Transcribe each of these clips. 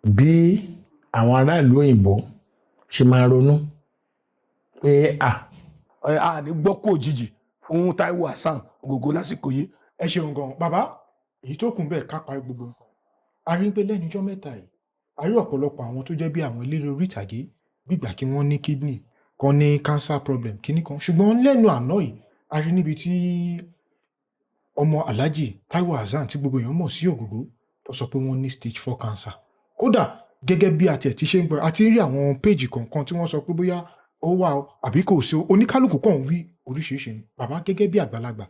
Bí àwọn aráàlú òyìnbó ṣe máa ronú pé à Ẹ a ní gbọ́ kú òjijì fún Táíwò Hasan Ògògó lásìkò yìí. Ẹ ṣeun gan, bàbá. Èyí tó kù bẹ́ẹ̀, ká parí gbogbo nǹkan. A rí pé lẹ́nu ijọ́ mẹ́ta yìí, a rí ọ̀pọ̀lọpọ̀ àwọn tó jẹ́ bí àwọn eléré orí ìtàgé gbígbà kí wọ́n ní kidney kan, ní cancer problem kíní kan, ṣùgbọ́n lẹ́nu àná yìí, a rí níbi tí ọmọ Alhaji Taiwo Hasan, tí gbogbo èèyàn mọ̀ sí Ògògó, tó sọ pé wọ́n ní stage 4 cancer. Kódà, gẹ́gẹ́ bí àti ẹ̀ ti ṣe ń gbọ́, a ti ń rí àwọn péèjì kọ̀ọ̀kan tí wọ́n sọ pé bóyá ó wà o àbí kò sí o. Oníkálukú kàn ń wí oríṣiríṣi ni. Bàbá, gẹ́gẹ́ bí àgbàlagbà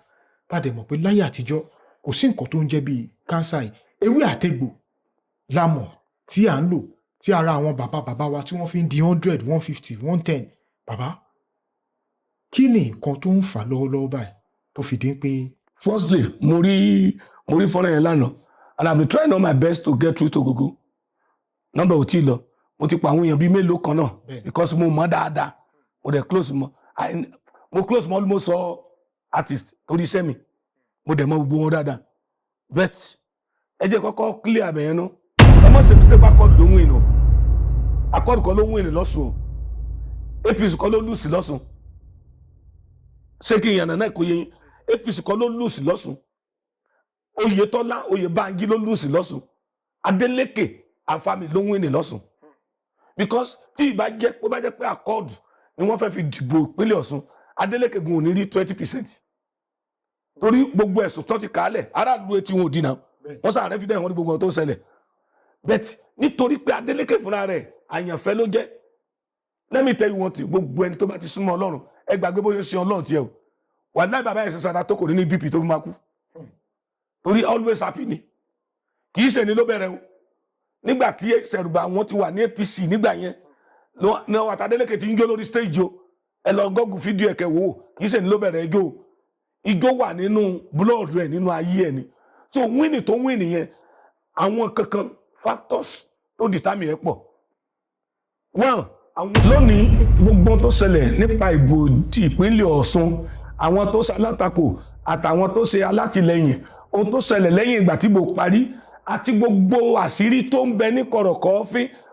tá a dẹ̀ mọ̀ pé láyé àtijọ́, kò sí nǹkan tó ń jẹ́ bíi cancer yìí, ewé àtegbò la mọ̀ tí à ń lò, tí ara àwọn bàbá bàbá wa tí wọ́n fi ń di 100, 150, 110. Bàbá, kí ni nǹkan tó ń fà lọ́wọ́lọ́wọ́ báyìí tó fi dín pé Firstly, mo rí fọ́nrán yẹn lánàá, and I been trying all my best to get through to Ògògó. Nọ́mbà ò tí ì lọ. Mo ti pa àwọn èèyàn bíi mélòó kan náà because mo mọ̀ dáadáa, mo dẹ̀ close mọ́. Mo close mọ́ almost all artist torí iṣẹ́ mi. Mo dẹ̀ mọ̀ gbogbo wọn dáadáa, but ẹ jẹ́ kọ́kọ́ clear abẹ yẹn náà. Ẹ mọ̀ ṣe mistake, Accord ló ń win o. Accord kọ́ ló ń win lọ́sùn o. APC kọ́ ló lose lọ́sùn. Ṣé kí n yànnà náà kó yé yín? APC kọ́ ló lose lọ́sùn. Oyètọ́lá Oyèbánjí ló lose lọ́sùn. Adeleke and family ló ń win lọ́sùn, because tí ìbá jẹ́ pé, bá jẹ́ pé Accord ni wọ́n fẹ́ fi dìbò ìpínlẹ̀ Ọ̀ṣun, Adeleke gun ò ní rí 20%, torí gbogbo ẹ̀sùn tó ti kàálẹ̀, aráàlú etí wọn ò dínà. Wọ́n sàrẹ́ fi dẹ́ wọn ní gbogbo ohun tó ń ṣẹlẹ̀. But nítorí pé Adeleke fúnra rẹ̀, àyànfẹ́ ló jẹ́. Let me tell you one thing: gbogbo ẹni tó bá ti súnmọ́ Ọlọ́run, ẹ gbàgbé bóyá ṣe Ọlọ́run tiẹ̀ o. Wàláhì, bàbá yẹn ṣe sara tó kò ní ní BP tó fi máa kú, torí always happy ni. Kì í ṣe ni ló bẹ̀rẹ̀ o. Nígbà tí Ṣẹ̀rùbà wọn ti wà ní APC, nígbà yẹn ní wọn àti Adeleke ti ń jó lórí stage o. Ẹ lọ google fídíò ẹ̀kẹ́ wò ó. Kì í ṣe ni ló bẹ̀rẹ̀ ijó o. Ijó wà nínú blood rẹ̀, nínú ayé ẹ̀ ni. So win tó win yẹn, àwọn kankan factors tó determine ẹ̀ pọ̀. One, àwọn lónìí, gbogbo tó ṣẹlẹ̀ nípa ìbò ìpínlẹ̀ Ọ̀ṣun, àwọn tó ṣe alátakò àtàwọn tó ṣe alátìlẹyìn, ohun tó ṣẹlẹ̀ lẹ́yìn ìgbà tí ìbò parí, àti gbogbo àṣírí tó ń bẹ ní kọ̀rọ̀kọ̀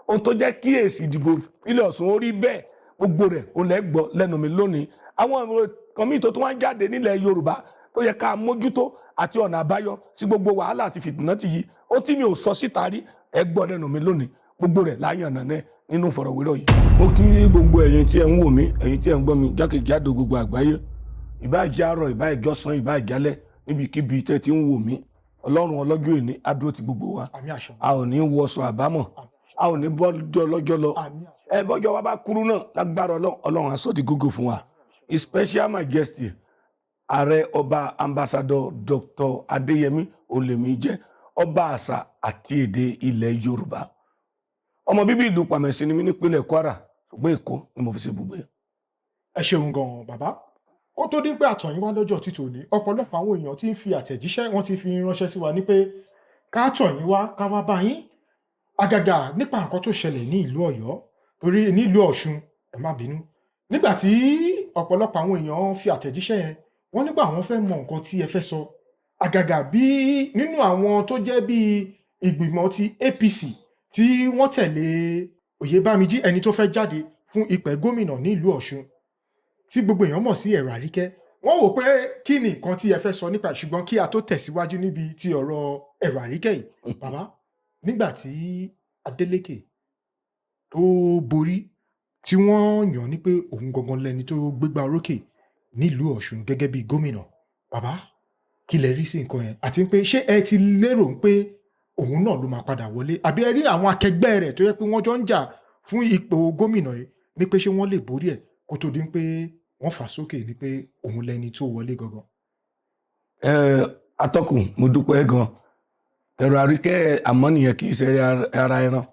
ohun tó jẹ́ kí èsì ìdìbò ìpínlẹ̀ Ọ̀ṣun ó rí bẹ́ẹ̀, gbogbo rẹ̀ òun lẹ́ gbọ́ lẹ́nu mi lónìí. Àwọn ọ̀rọ̀ kan míì tó tún wá ń jáde nílẹ̀ Yorùbá tó yẹ ká mójútó, àti ọ̀nà àbáyọ sí gbogbo wàhálà àti fìtínà ti yìí, ó tí mi ò sọ síta rí, ẹ gbọ́ lẹ́nu mi lónìí. Gbogbo rẹ̀ láyàn nànẹ́ nínú ìfọ̀rọ̀wérọ̀ yìí. Mo kí gbogbo ẹ̀yin tí ẹ ń wò mí, ẹ̀yin tí ẹ ń gbọ́ mi jákèjádò gbogbo àgbáyé, ìbá jẹ́ àárọ̀, ìbá ìjọsán, ìbá ìjálẹ̀, níbikíbi tẹ́ ti ń wò mí. Ọlọ́run ọlọ́jọ́ ìní á dúró ti gbogbo wa. Àmín, àṣẹ. A ò ní wọṣọ àbámọ̀, a ò ní bọ́jọ́ lọ́jọ́ lọ. Àmín, àṣẹ. Ẹ bọ́jọ́ wa bá kúrú náà, lágbára Ọlọ́run, Ọlọ́run á sọ di gógó fún wa. His Special Majesty, Ààrẹ Ọba Ambassador Dr. Adéyẹmí Olèmí jẹ́ ọba àṣà àti èdè ilẹ̀ Yorùbá. Ọmọ bíbí ìlú Pàmẹ̀sì ni mí nípínlẹ̀ Kwara, ṣùgbọ́n Èkó ni mo fi ṣe ibùgbé. Ẹ ṣeun gan, bàbá. Kó tó dín pé àtọ̀yìn wá lọ́jọ́ títò ní, ọ̀pọ̀lọpọ̀ àwọn èèyàn tí ń fi àtẹ̀jíṣẹ́, wọ́n ti fi ránṣẹ́ sí wa ní pé ká tọ̀yìn wá, ká wá bá yín, àgàgà nípa nǹkan tó ṣẹlẹ̀ ní ìlú Ọ̀yọ́, torí nílùú Ọ̀ṣun, ẹ má bínú. Nígbà tí ọ̀pọ̀lọpọ̀ àwọn èèyàn fi àtẹ̀jíṣẹ́ yẹn, wọ́n nígbà àwọn fẹ́ mọ nǹkan tí ẹ fẹ́ sọ, àgàgà bí nínú àwọn tó jẹ́ bí ìgbìmọ̀ ti APC tí wọ́n tẹ̀lé Oyèbámijí, ẹni tó fẹ́ jáde fún ipò gómìnà nílùú Ọ̀ṣun, tí gbogbo èèyàn mọ̀ sí Ẹ̀rọ Àríkẹ́. Wọ́n wò pé kí ni nǹkan tí ẹ fẹ́ sọ nípa ẹ̀. Ṣùgbọ́n kí a tó tẹ̀síwájú níbi tí ọ̀rọ̀ Ẹ̀rọ Àríkẹ́ yìí, bàbá, nígbà tí Adeleke tó borí, tí wọ́n yàn ní pé òun gangan lẹni tó gbégbá orókè nílùú Ọ̀ṣun gẹ́gẹ́ bí gómìnà, bàbá, kí lẹ rí sí nǹkan yẹn? Àti pé ṣé ẹ ti lérò pé òun náà ló máa padà wọlé, àbí ẹ rí àwọn akẹgbẹ́ rẹ̀ tó yẹ pé wọ́n jọ ń jà fún ipò gómìnà yìí ní pé ṣé wọ́n lè borí ẹ̀, kó tó di pé wọ́n fà sókè ní pé òun lẹni tó wọlé gangan? Ẹ atọ́kùn, mo dúpẹ́ gan. Ẹ̀rọ Àríkẹ́ àmọ́ nìyẹn, kì í ṣe ara ẹran,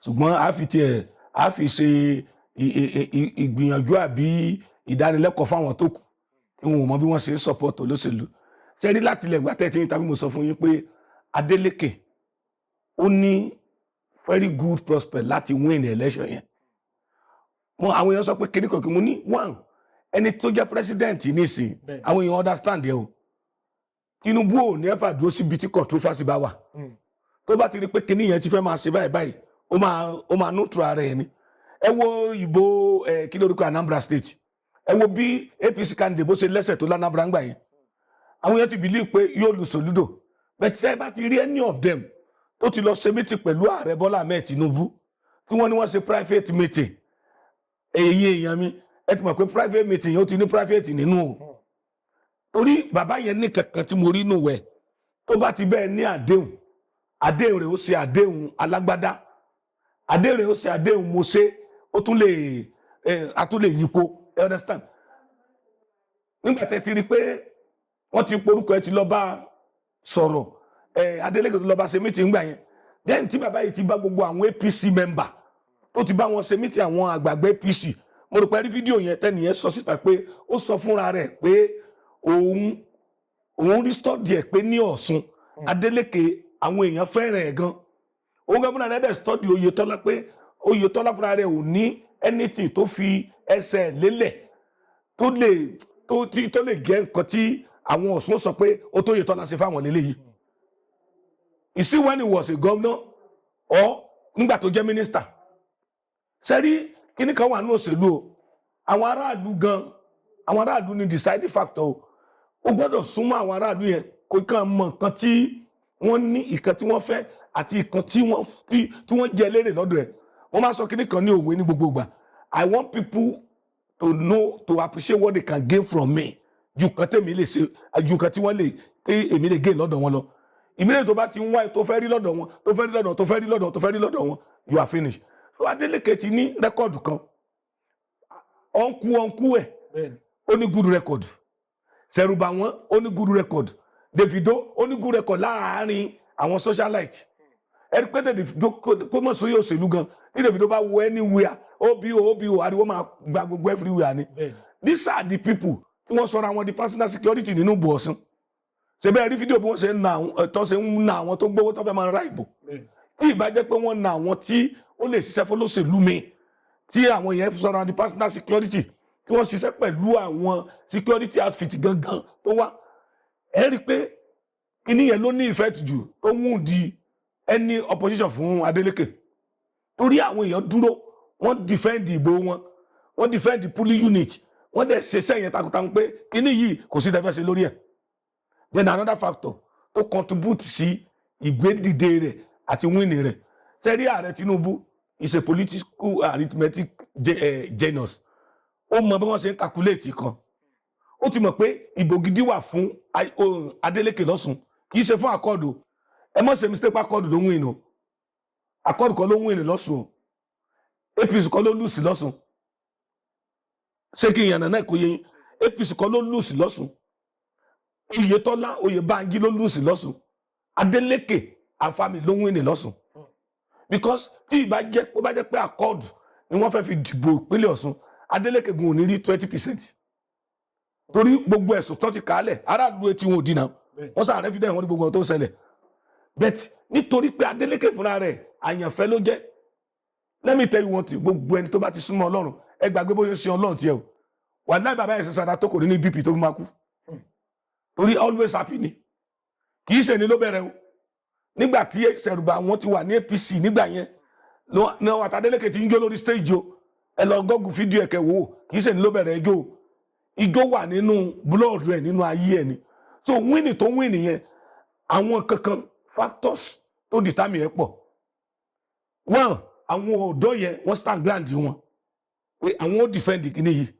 ṣùgbọ́n a fi tiẹ̀ a fi ṣe ìgbìyànjú àbí ìdánilẹ́kọ̀ọ́ fáwọn tó kù tí wọn ò mọ bí wọ́n ṣe ń support olóṣèlú. Ṣe rí, láti ilẹ̀ ìgbà tẹ́ ti ń tàbí mo sọ fún yín pé Adeleke ó ní very good prospect láti win the election yẹn. Mo àwọn èèyàn sọ pé kíní kankan. Mo ní one, ẹni tó jẹ́ president nísìn, àwọn èèyàn understand yẹ o. Tinubu ò ní ẹ̀fà dúró síbi tí controversy bá wà. Tó bá ti rí pé kíní yẹn ti fẹ́ máa ṣe báyìí báyìí, ó Ó máa neutral ara ẹ̀ ni. Ẹ wo ìbò ẹ kí lórúkọ Anambra State, ẹ wo bí APC candidate bó ṣe lẹ́sẹ̀ tó l'Anambra ńgbà yẹn. Àwọn yẹn ti believe pé yóò lu Soludo, but ẹ bá ti rí any of them tó ti lọ ṣe meeting pẹ̀lú ààrẹ Bọ́lá Ahmed Tinubu, tí wọ́n ní wọ́n ṣe private meeting, èyí èèyàn mi, ẹ ti mọ̀ pé private meeting yẹn, ó ti ní private nínú o, torí bàbá yẹn ní kankan tí mo rí nù wẹ̀. Tó bá ti bẹ́ẹ̀ ní àdéhùn, àdéhùn rẹ̀ ó ṣe àdéhùn alágbádá, àdéhùn rẹ̀ ó ṣe àdéhùn mo ṣe, ó tún lè ẹ a tún lè yípo. You understand? Nígbà tẹ́ ti rí pé wọ́n ti porúkọ ẹ, ti lọ bá sọ̀rọ̀ ẹ, Adeleke tó lọ bá ṣe meeting ńgbà yẹn, then tí bàbá yìí ti bá gbogbo àwọn APC member, tó ti bá wọn ṣe meeting, àwọn àgbààgbà APC, mo rò pé rí fídíò yẹn tẹ́nìyẹn sọ síta pé ó sọ fúnra rẹ̀ pé òun rí study ẹ̀ pé ní Ọ̀ṣun, Adeleke, àwọn èèyàn fẹ́ràn ẹ̀ gan. Òun gan fúnra rẹ̀ dẹ̀ study Oyètọ́lá pé Oyètọ́lá fúnra rẹ̀ ò ní anything tó fi ẹsẹ̀ lélẹ̀ tó lè tó tí tó lè jẹ́ nǹkan tí àwọn Ọ̀ṣun sọ pé ó tó Oyètọ́lá ṣe fáwọn lélẹ́yìí. You see, when he was a governor or nígbà tó jẹ́ minister, sẹ́rí kíní kan wà ní òṣèlú o, àwọn aráàlú gan, àwọn aráàlú ni deciding factor o. Ó gbọ́dọ̀ súnmọ́ àwọn aráàlú yẹn, kó kàn mọ nǹkan tí wọ́n ní, ìkan tí wọ́n fẹ́ àti ìkan tí wọ́n jẹ lérè lọ́dọ̀ ẹ̀. Wọ́n máa sọ kíní kan ní òwe ní gbogbo ìgbà: "I want people to know, to appreciate what they can gain from me ju nǹkan tèmi lè ṣe, ju nǹkan tí wọ́n lè tí èmi lè gain lọ́dọ̀ wọn lọ." Ìmílẹ̀ tó bá ti ń wá, tó fẹ́ rí lọ́dọ̀ wọn, tó fẹ́ rí lọ́dọ̀ wọn, tó fẹ́ rí lọ́dọ̀ wọn, tó fẹ́ rí lọ́dọ̀ wọn, you are finished. So Adeleke ti ní record kan, uncle ẹ̀ ó ní good record, Sẹ̀rùbà wọn ó ní good record, Davido ó ní good record láàárín àwọn socialite. Ẹ rí pé Davido kó mọ̀ sóyè òṣèlú gan, ní Davido bá wo anywhere, obo obo, ariwo máa gba gbogbo everywhere ni. These are the people tí wọ́n sọra wọn di personal security nínú ìbò Ọ̀ṣun. Ṣe bẹ́ẹ̀ rí fídíò bí wọ́n ṣe ń na àwọn tó ṣe ń na àwọn tó gbówó tó fẹ́ máa ra ìbò? Tí ìbá jẹ́ pé wọ́n na àwọn tí ó lè ṣiṣẹ́ fún lóṣèlú mi, tí àwọn yẹn sọra wọn di personal security, tí wọ́n ṣiṣẹ́ pẹ̀lú àwọn security outfit gangan tó wá, ẹ rí i pé kíní yẹn ló ní effect jù tó wù di any opposition fún Adeleke, torí àwọn èèyàn dúró, wọ́n defend ìbò wọn, wọ́n defend polling unit, wọ́n dẹ̀ ṣe sẹ́yìn takuntakun pé kíní yìí kò sí tẹ́fẹ́ ṣe lórí ẹ̀. Then another factor tó contribute sí ìgbédìde rẹ̀ àti winning rẹ̀, sẹ́rí ààrẹ Tinubu is a political arithmetic genius. Ó mọ bí wọ́n ṣe ń calculate kan. Ó ti mọ̀ pé ìbò gidi wà fún Adeleke lọ́sùn, kì í ṣe fún Accord o. Ẹ mọ̀ ṣe mistake, Accord ló ń win o. Accord kọ́ ló ń win lọ́sùn o. APC kọ́ ló lose lọ́sùn. Ṣé kí n yànnà náà kó yé yín? APC kọ́ ló lose lọ́sùn. Oyètọ́lá Oyèbánjí ló lose lọ́sùn. Adeleke and family ló ń win lọ́sùn, because tí ìbá jẹ́ ó bá jẹ́ pé Accord ni wọ́n fẹ́ fi dìbò ìpínlẹ̀ Ọ̀ṣun, Adeleke gun ò ní rí 20%, torí gbogbo ẹ̀sùn tó ti kàálẹ̀, aráàlú etí wọn ò dínà, wọ́n sàrẹ́ fi dẹ́hìn, wọ́n ní gbogbo ohun tó ń ṣẹlẹ̀. But nítorí pé Adeleke fúnra rẹ̀ àyànfẹ́ ló jẹ́. Let me tell you one thing: gbogbo ẹni tó bá ti súnmọ́ Ọlọ́run, ẹ gbàgbé bóyá ṣe Ọlọ́run tiẹ̀ o. Wà láì bàbá yẹn ṣe sara tó kò ní ní BP tó fi máa kú, torí always happy ni. Kì í ṣe ni ló bẹ̀rẹ̀ o. Nígbà tí Sẹ̀rùbà wọn ti wà ní APC nígbà yẹn ní wọn àti Adeleke ti ń jó lórí stage o. Ẹ lọ Google fídíò ẹ̀kẹ́ wò ó. Kì í ṣe ni ló bẹ̀rẹ̀ ijó o. Ijó wà nínú blood rẹ̀, nínú ayé ẹ̀ ni. So win tó win yẹn, àwọn kankan factors tó determine ẹ̀ pọ̀. One, àwọn ọ̀dọ́ yẹn, wọ́n stand ground wọn pé àwọn ó defend kìíní yìí,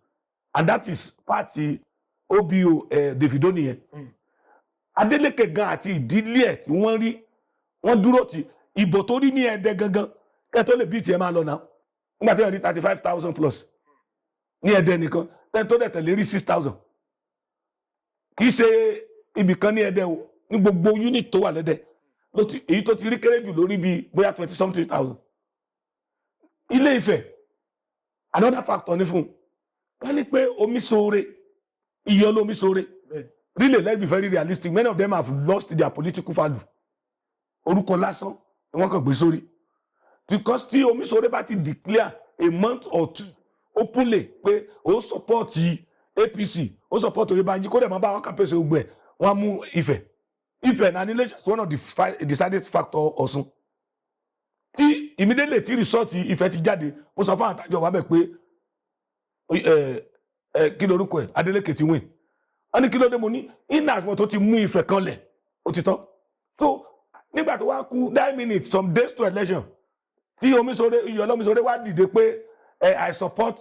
and that is party obo Davido nìyẹn. Adeleke gan àti ìdílé ẹ̀ tí wọ́n rí, wọ́n dúró tì. Ìbò tó rí ní Ẹdẹ gangan, kẹ́ tó lè bí tiẹ̀ máa lọ náà, nígbà tí wọ́n rí 35,000 plus ní Ẹdẹ nìkan, tẹ́ tó dẹ̀ tẹ̀lé rí 6,000. Kì í ṣe ibì kan ní Ẹdẹ o, ní gbogbo unit tó wà lẹ́dẹ̀ ló ti, èyí tó ti rí kéré jù lórí bíi bóyá twenty something thousand. Ilé Ifẹ̀, another factor ní fún un. Wọ́n ní pé omi ṣoore, iye olómi ṣoore. Really, let's be very realistic, many of them have lost their political value. Orúkọ lásán ni wọ́n kàn gbé sórí, because tí Omiṣore bá ti declare a month or two openly pé ó support APC, ó support Oyèbánjí, kó dẹ̀ máa bá wọn campaign ṣe gbogbo ẹ̀, wọ́n á mú Ifẹ̀. Ifẹ̀ na ní Iléṣà is one of the decided factor Ọ̀ṣun. Tí immediately tí result Ifẹ̀ ti jáde, mo sọ fún àtàjọ wa bẹ̀ pé ẹ ẹ, kí lorúkọ ẹ, Adeleke ti win. Wọ́n ní kí ló dé? Mo ní iná àgbọn tó ti mú Ifẹ̀ kan lẹ̀, ó ti tán. So nígbà tó wá kù 9 minutes, some days to election, tí Omisore, Iyọlá Omisore wá dìde pé ẹ, "I support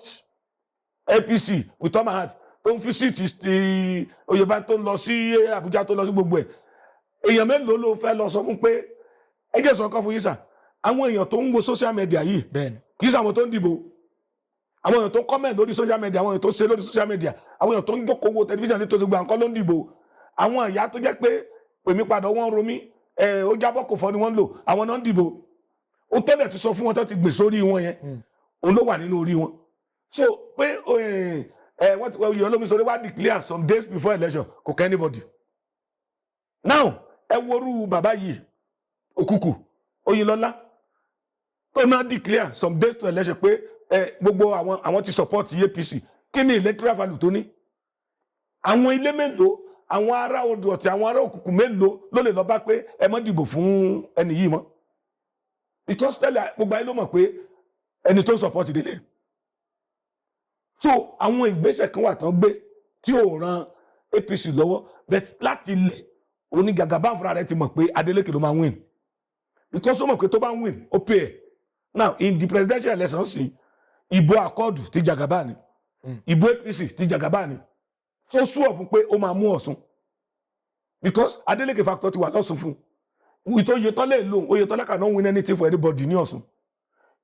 APC with all my heart," tó ń fi seat ti Oyèbá, tó ń lọ sí Àbújá, tó lọ sí gbogbo ẹ̀, èèyàn mélòó ló fẹ́ lọ sọ fún pé ẹ jẹ́ sọ kan fún yín sà? Àwọn èèyàn tó ń wo social media yìí, kì í ṣe àwọn tó ń dìbò. Àwọn èèyàn tó ń comment lórí social media, àwọn èèyàn tó ṣe lórí social media, àwọn èèyàn tó ń jókòó wo tẹlifíṣàn ní tòṣogbo àǹkọ́ ló ń dìbò. Àwọn ìyá tó jẹ́ pé pèmí padà wọ́n ń romí ẹ̀, ó jábọ́ kò fọ́ ni wọ́n ń lò, àwọn náà ń dìbò. Ó tẹ́lẹ̀ ti sọ fún wọn, tó ti gbè sórí wọn yẹn, òun ló wà nínú orí wọn. So pé ẹ ẹ wọ́n ti yọ Olómisore wá declare some days before election, kò kẹ́ anybody. Now ẹ worú bàbá yìí, Òkùkù Oyinlọ́lá, tó náà declare some days to election pé ẹ gbogbo àwọn ti support APC, kí ni electoral value tó ní? Àwọn ilé mélòó, àwọn ará odò ọ̀tí, àwọn ará Òkùnkùn mélòó ló lè lọ bá pé ẹ má dìbò fún ẹni yìí mọ́? Because tẹ́lẹ̀, gbogbo ayé ló mọ̀ pé ẹni tó ń support délé. So àwọn ìgbésẹ̀ kan wà tán gbé tí ò ran APC lọ́wọ́, but láti ilẹ̀ onígàgàbá fúnra rẹ̀ ti mọ̀ pé Adeleke ló máa win, because ó mọ̀ pé tó bá win, ó pay ẹ̀. Now in the presidential election sí, ìbò Accord ti Jagaba ni, ìbò APC ti Jagaba ni. So sure fún pé ó máa mú Ọ̀ṣun, because Adeleke factor ti wà lọ́sùn fún ìtò. Oyetola lò, Oyetola cannot win anything for anybody ní Ọ̀ṣun.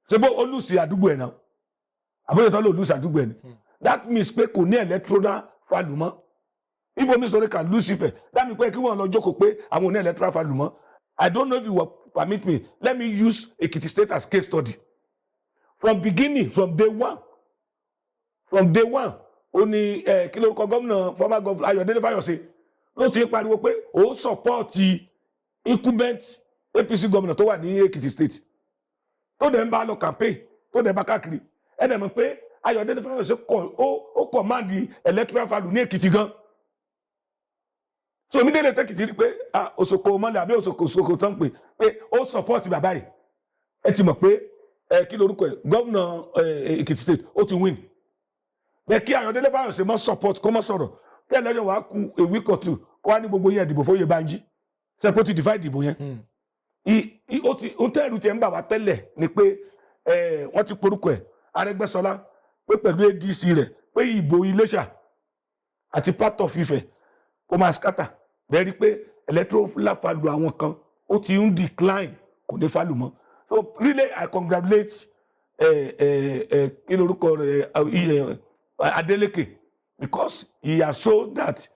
Ṣé bó ó lose àdúgbò ẹ̀ náà? Àbóyetọ́lá ò lose àdúgbò ẹ̀ ni? That means pé kò ní electoral value mọ́. If Omisore can lose Ifẹ̀, that means pé kí wọ́n lọ jókòó pé àwọn ò ní electoral value mọ́. I don't know if you will permit me, let me use Ekiti State as case study. From beginning, from day one, from day one, ó ní ẹ kí lórúkọ gómìnà, former governor Ayọ̀délé Fáyọ̀ṣe, ló ti ń pariwo pé ó support incumbent APC gómìnà tó wà ní Ekiti State, tó dẹ̀ ń bá lọ campaign, tó dẹ̀ bá káàkiri. Ẹ dẹ̀ mọ̀ pé Ayọ̀délé Fáyọ̀ṣe kọ̀ ó command electoral value ní Èkìtì gan. So immediately tẹ́kìtì rí pé ah, Òṣòkò mọ́lẹ̀ àbí Òṣòkò Òṣòkò tán pé pé ó support bàbá yìí, ẹ ti mọ̀ pé ẹ kí lorúkọ ẹ, gómìnà Èkìtì State, ó ti win. Bẹ́ẹ̀ kí Ayọ̀délé Fáyọ̀ṣe mọ́ support, kó mọ́ sọ̀rọ̀, kí election wàá ku a week or two, kó wá ní gbogbo yẹn dìbò fún Oyèbánjí, ṣe kó ti divide ìbò yẹn? Ó ti ó tẹ́rù tiẹ̀ ń bà wá tẹ́lẹ̀ ni pé wọ́n ti porúkọ ẹ̀, Arẹ́gbẹ́ṣọlá, pé pẹ̀lú ADC rẹ̀, pé ìbò Iléṣà àti part of Ifẹ̀ kó máa scatter. Bẹ́ẹ̀ rí pé electoral value àwọn kan ó ti ń decline, kò ní value mọ́. So really, I congratulate ẹ ẹ ẹ kí lorúkọ rẹ̀, Adeleke, because he has shown that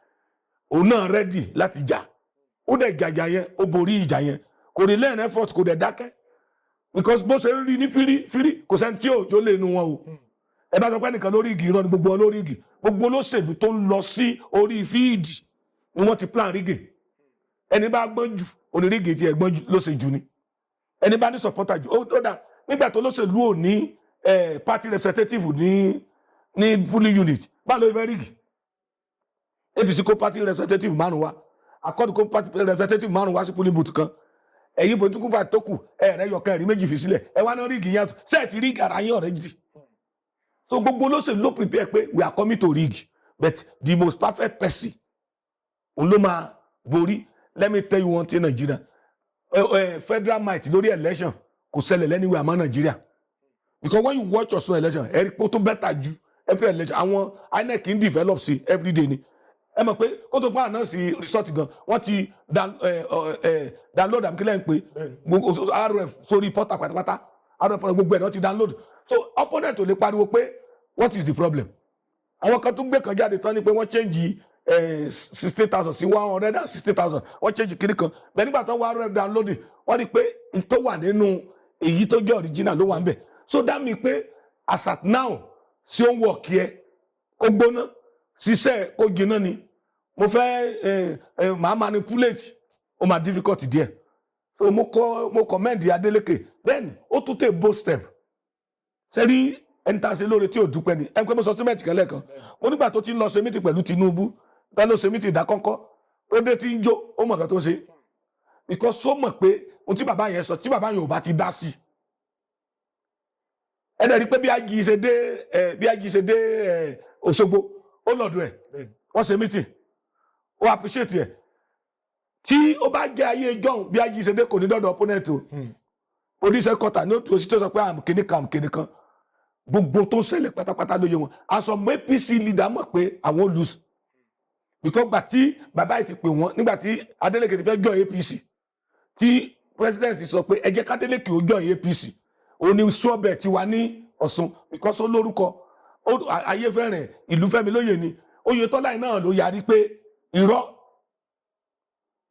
òun náà ready láti jà. Ó dẹ̀ jàjà yẹn, ó borí ìjà yẹn, kò ní lẹ́yìn effort, kò dẹ̀ dákẹ́, because bó ṣe ń rí ní fírí fírí, kò sẹ́ni tí òjò lè nu wọn o. Ẹ bá sọ pé nìkan lórí igi, irọ́ ni. Gbogbo wọn lórí igi. Gbogbo olóṣèlú tó ń lọ sí orí field ni wọ́n ti plan rig. Ẹni bá gbọ́n jù onírígì tí ẹ gbọ́n jù ló ṣe jù ni. Ẹni bá ní supporter jù ó dà. Nígbà tó olóṣèlú ò ní party representative ní polling unit, báwo ló fẹ́ rig? APC kó party representative márùn wá, Accord kó party representative márùn wá sí polling booth kan. Ẹ̀yin political party tó kù, ẹ̀rẹ́ yọkẹ́ ẹ̀rí méjì fi sílẹ̀, ẹ wá náà rig yàtọ̀ sẹ́ẹ̀tì rig ara yín ọ̀rẹ́ jì. So gbogbo olóṣèlú ló prepare pé we are coming to rig, but the most perfect person, òun ló máa borí. Let me tell you one thing, Nigeria, federal might lórí election kò ṣẹlẹ̀ anywhere àmọ́ Nigeria, because when you watch Ọ̀ṣun election, ẹ rí pé ó tó better ju every election. Àwọn INEC ń develop sí everyday ni. Ẹ mọ̀ pé kó tó pa àná sí result gan, wọ́n ti download àbí kílẹ̀ ń pè gbogbo RF sórí portal pátápátá, RF gbogbo ẹ̀ náà ti download. So opponent ò lè pariwo pé what is the problem. Àwọn kan tún gbé kan jáde tán ni pé wọ́n change 60,000 sí 160,000, wọ́n change kiri kan bẹ́ẹ̀. Nígbà tó wọ́n RF download, wọ́n rí pé n tó wà nínú èyí tó jẹ́ original ló wà ń bẹ̀. So that mean pé as at now, sí ó ń wọ̀ kí ẹ kó gbóná ṣiṣẹ́ kó jiná ni mo fẹ́ ẹ ẹ màá manipulate, ó máa difficult díẹ̀. So mo commend Adeleke. Then ó tún tẹ̀ bold step sẹ́rí ẹni tá a ṣe lóore tí ò dúpẹ́ ni. Ẹni pé mo sọ statement kan lẹ́ẹ̀kan, mo nígbà tó ti ń lọ ṣe meeting pẹ̀lú Tinubu tá ló ṣe meeting ìdákọ́ńkọ́ tó dé tí ń jó, ó mọ̀ kan tó ṣe, because ó mọ̀ pé ohun tí bàbá yẹn sọ, tí bàbá yẹn ò bá ti dá sí Ẹ dẹ̀ rí pé bí IG ṣe dé Òṣogbo, ó lọ́dọ̀ ẹ̀, wọ́n ṣe meeting, ó appreciate ẹ̀. Tí ó bá jẹ́ ayé jọ̀hún, bí IG ṣe dé, kò ní dọ́dọ̀ opponent o. Police headquarter ní ó tún sí tó sọ pé àmì kìíní kan, àmì kìíní kan. Gbogbo tó ń ṣẹlẹ̀ pátápátá ló yé wọn. Àsọmọ APC leader mọ̀ pé àwọn lose, because gbà tí bàbá yìí ti pè wọ́n nígbà tí Adeleke ti fẹ́ join APC, tí president ti sọ pé ẹ jẹ́ k'Adeleke ó join APC, òun ni sọ́ọ̀bẹ̀ ti wà ní Ọ̀ṣun, because ó lórúkọ ayé fẹ́ràn ìlú, Fẹ́mi lóye ni Oyètọ́lá yìí náà ló yarí pé irọ́.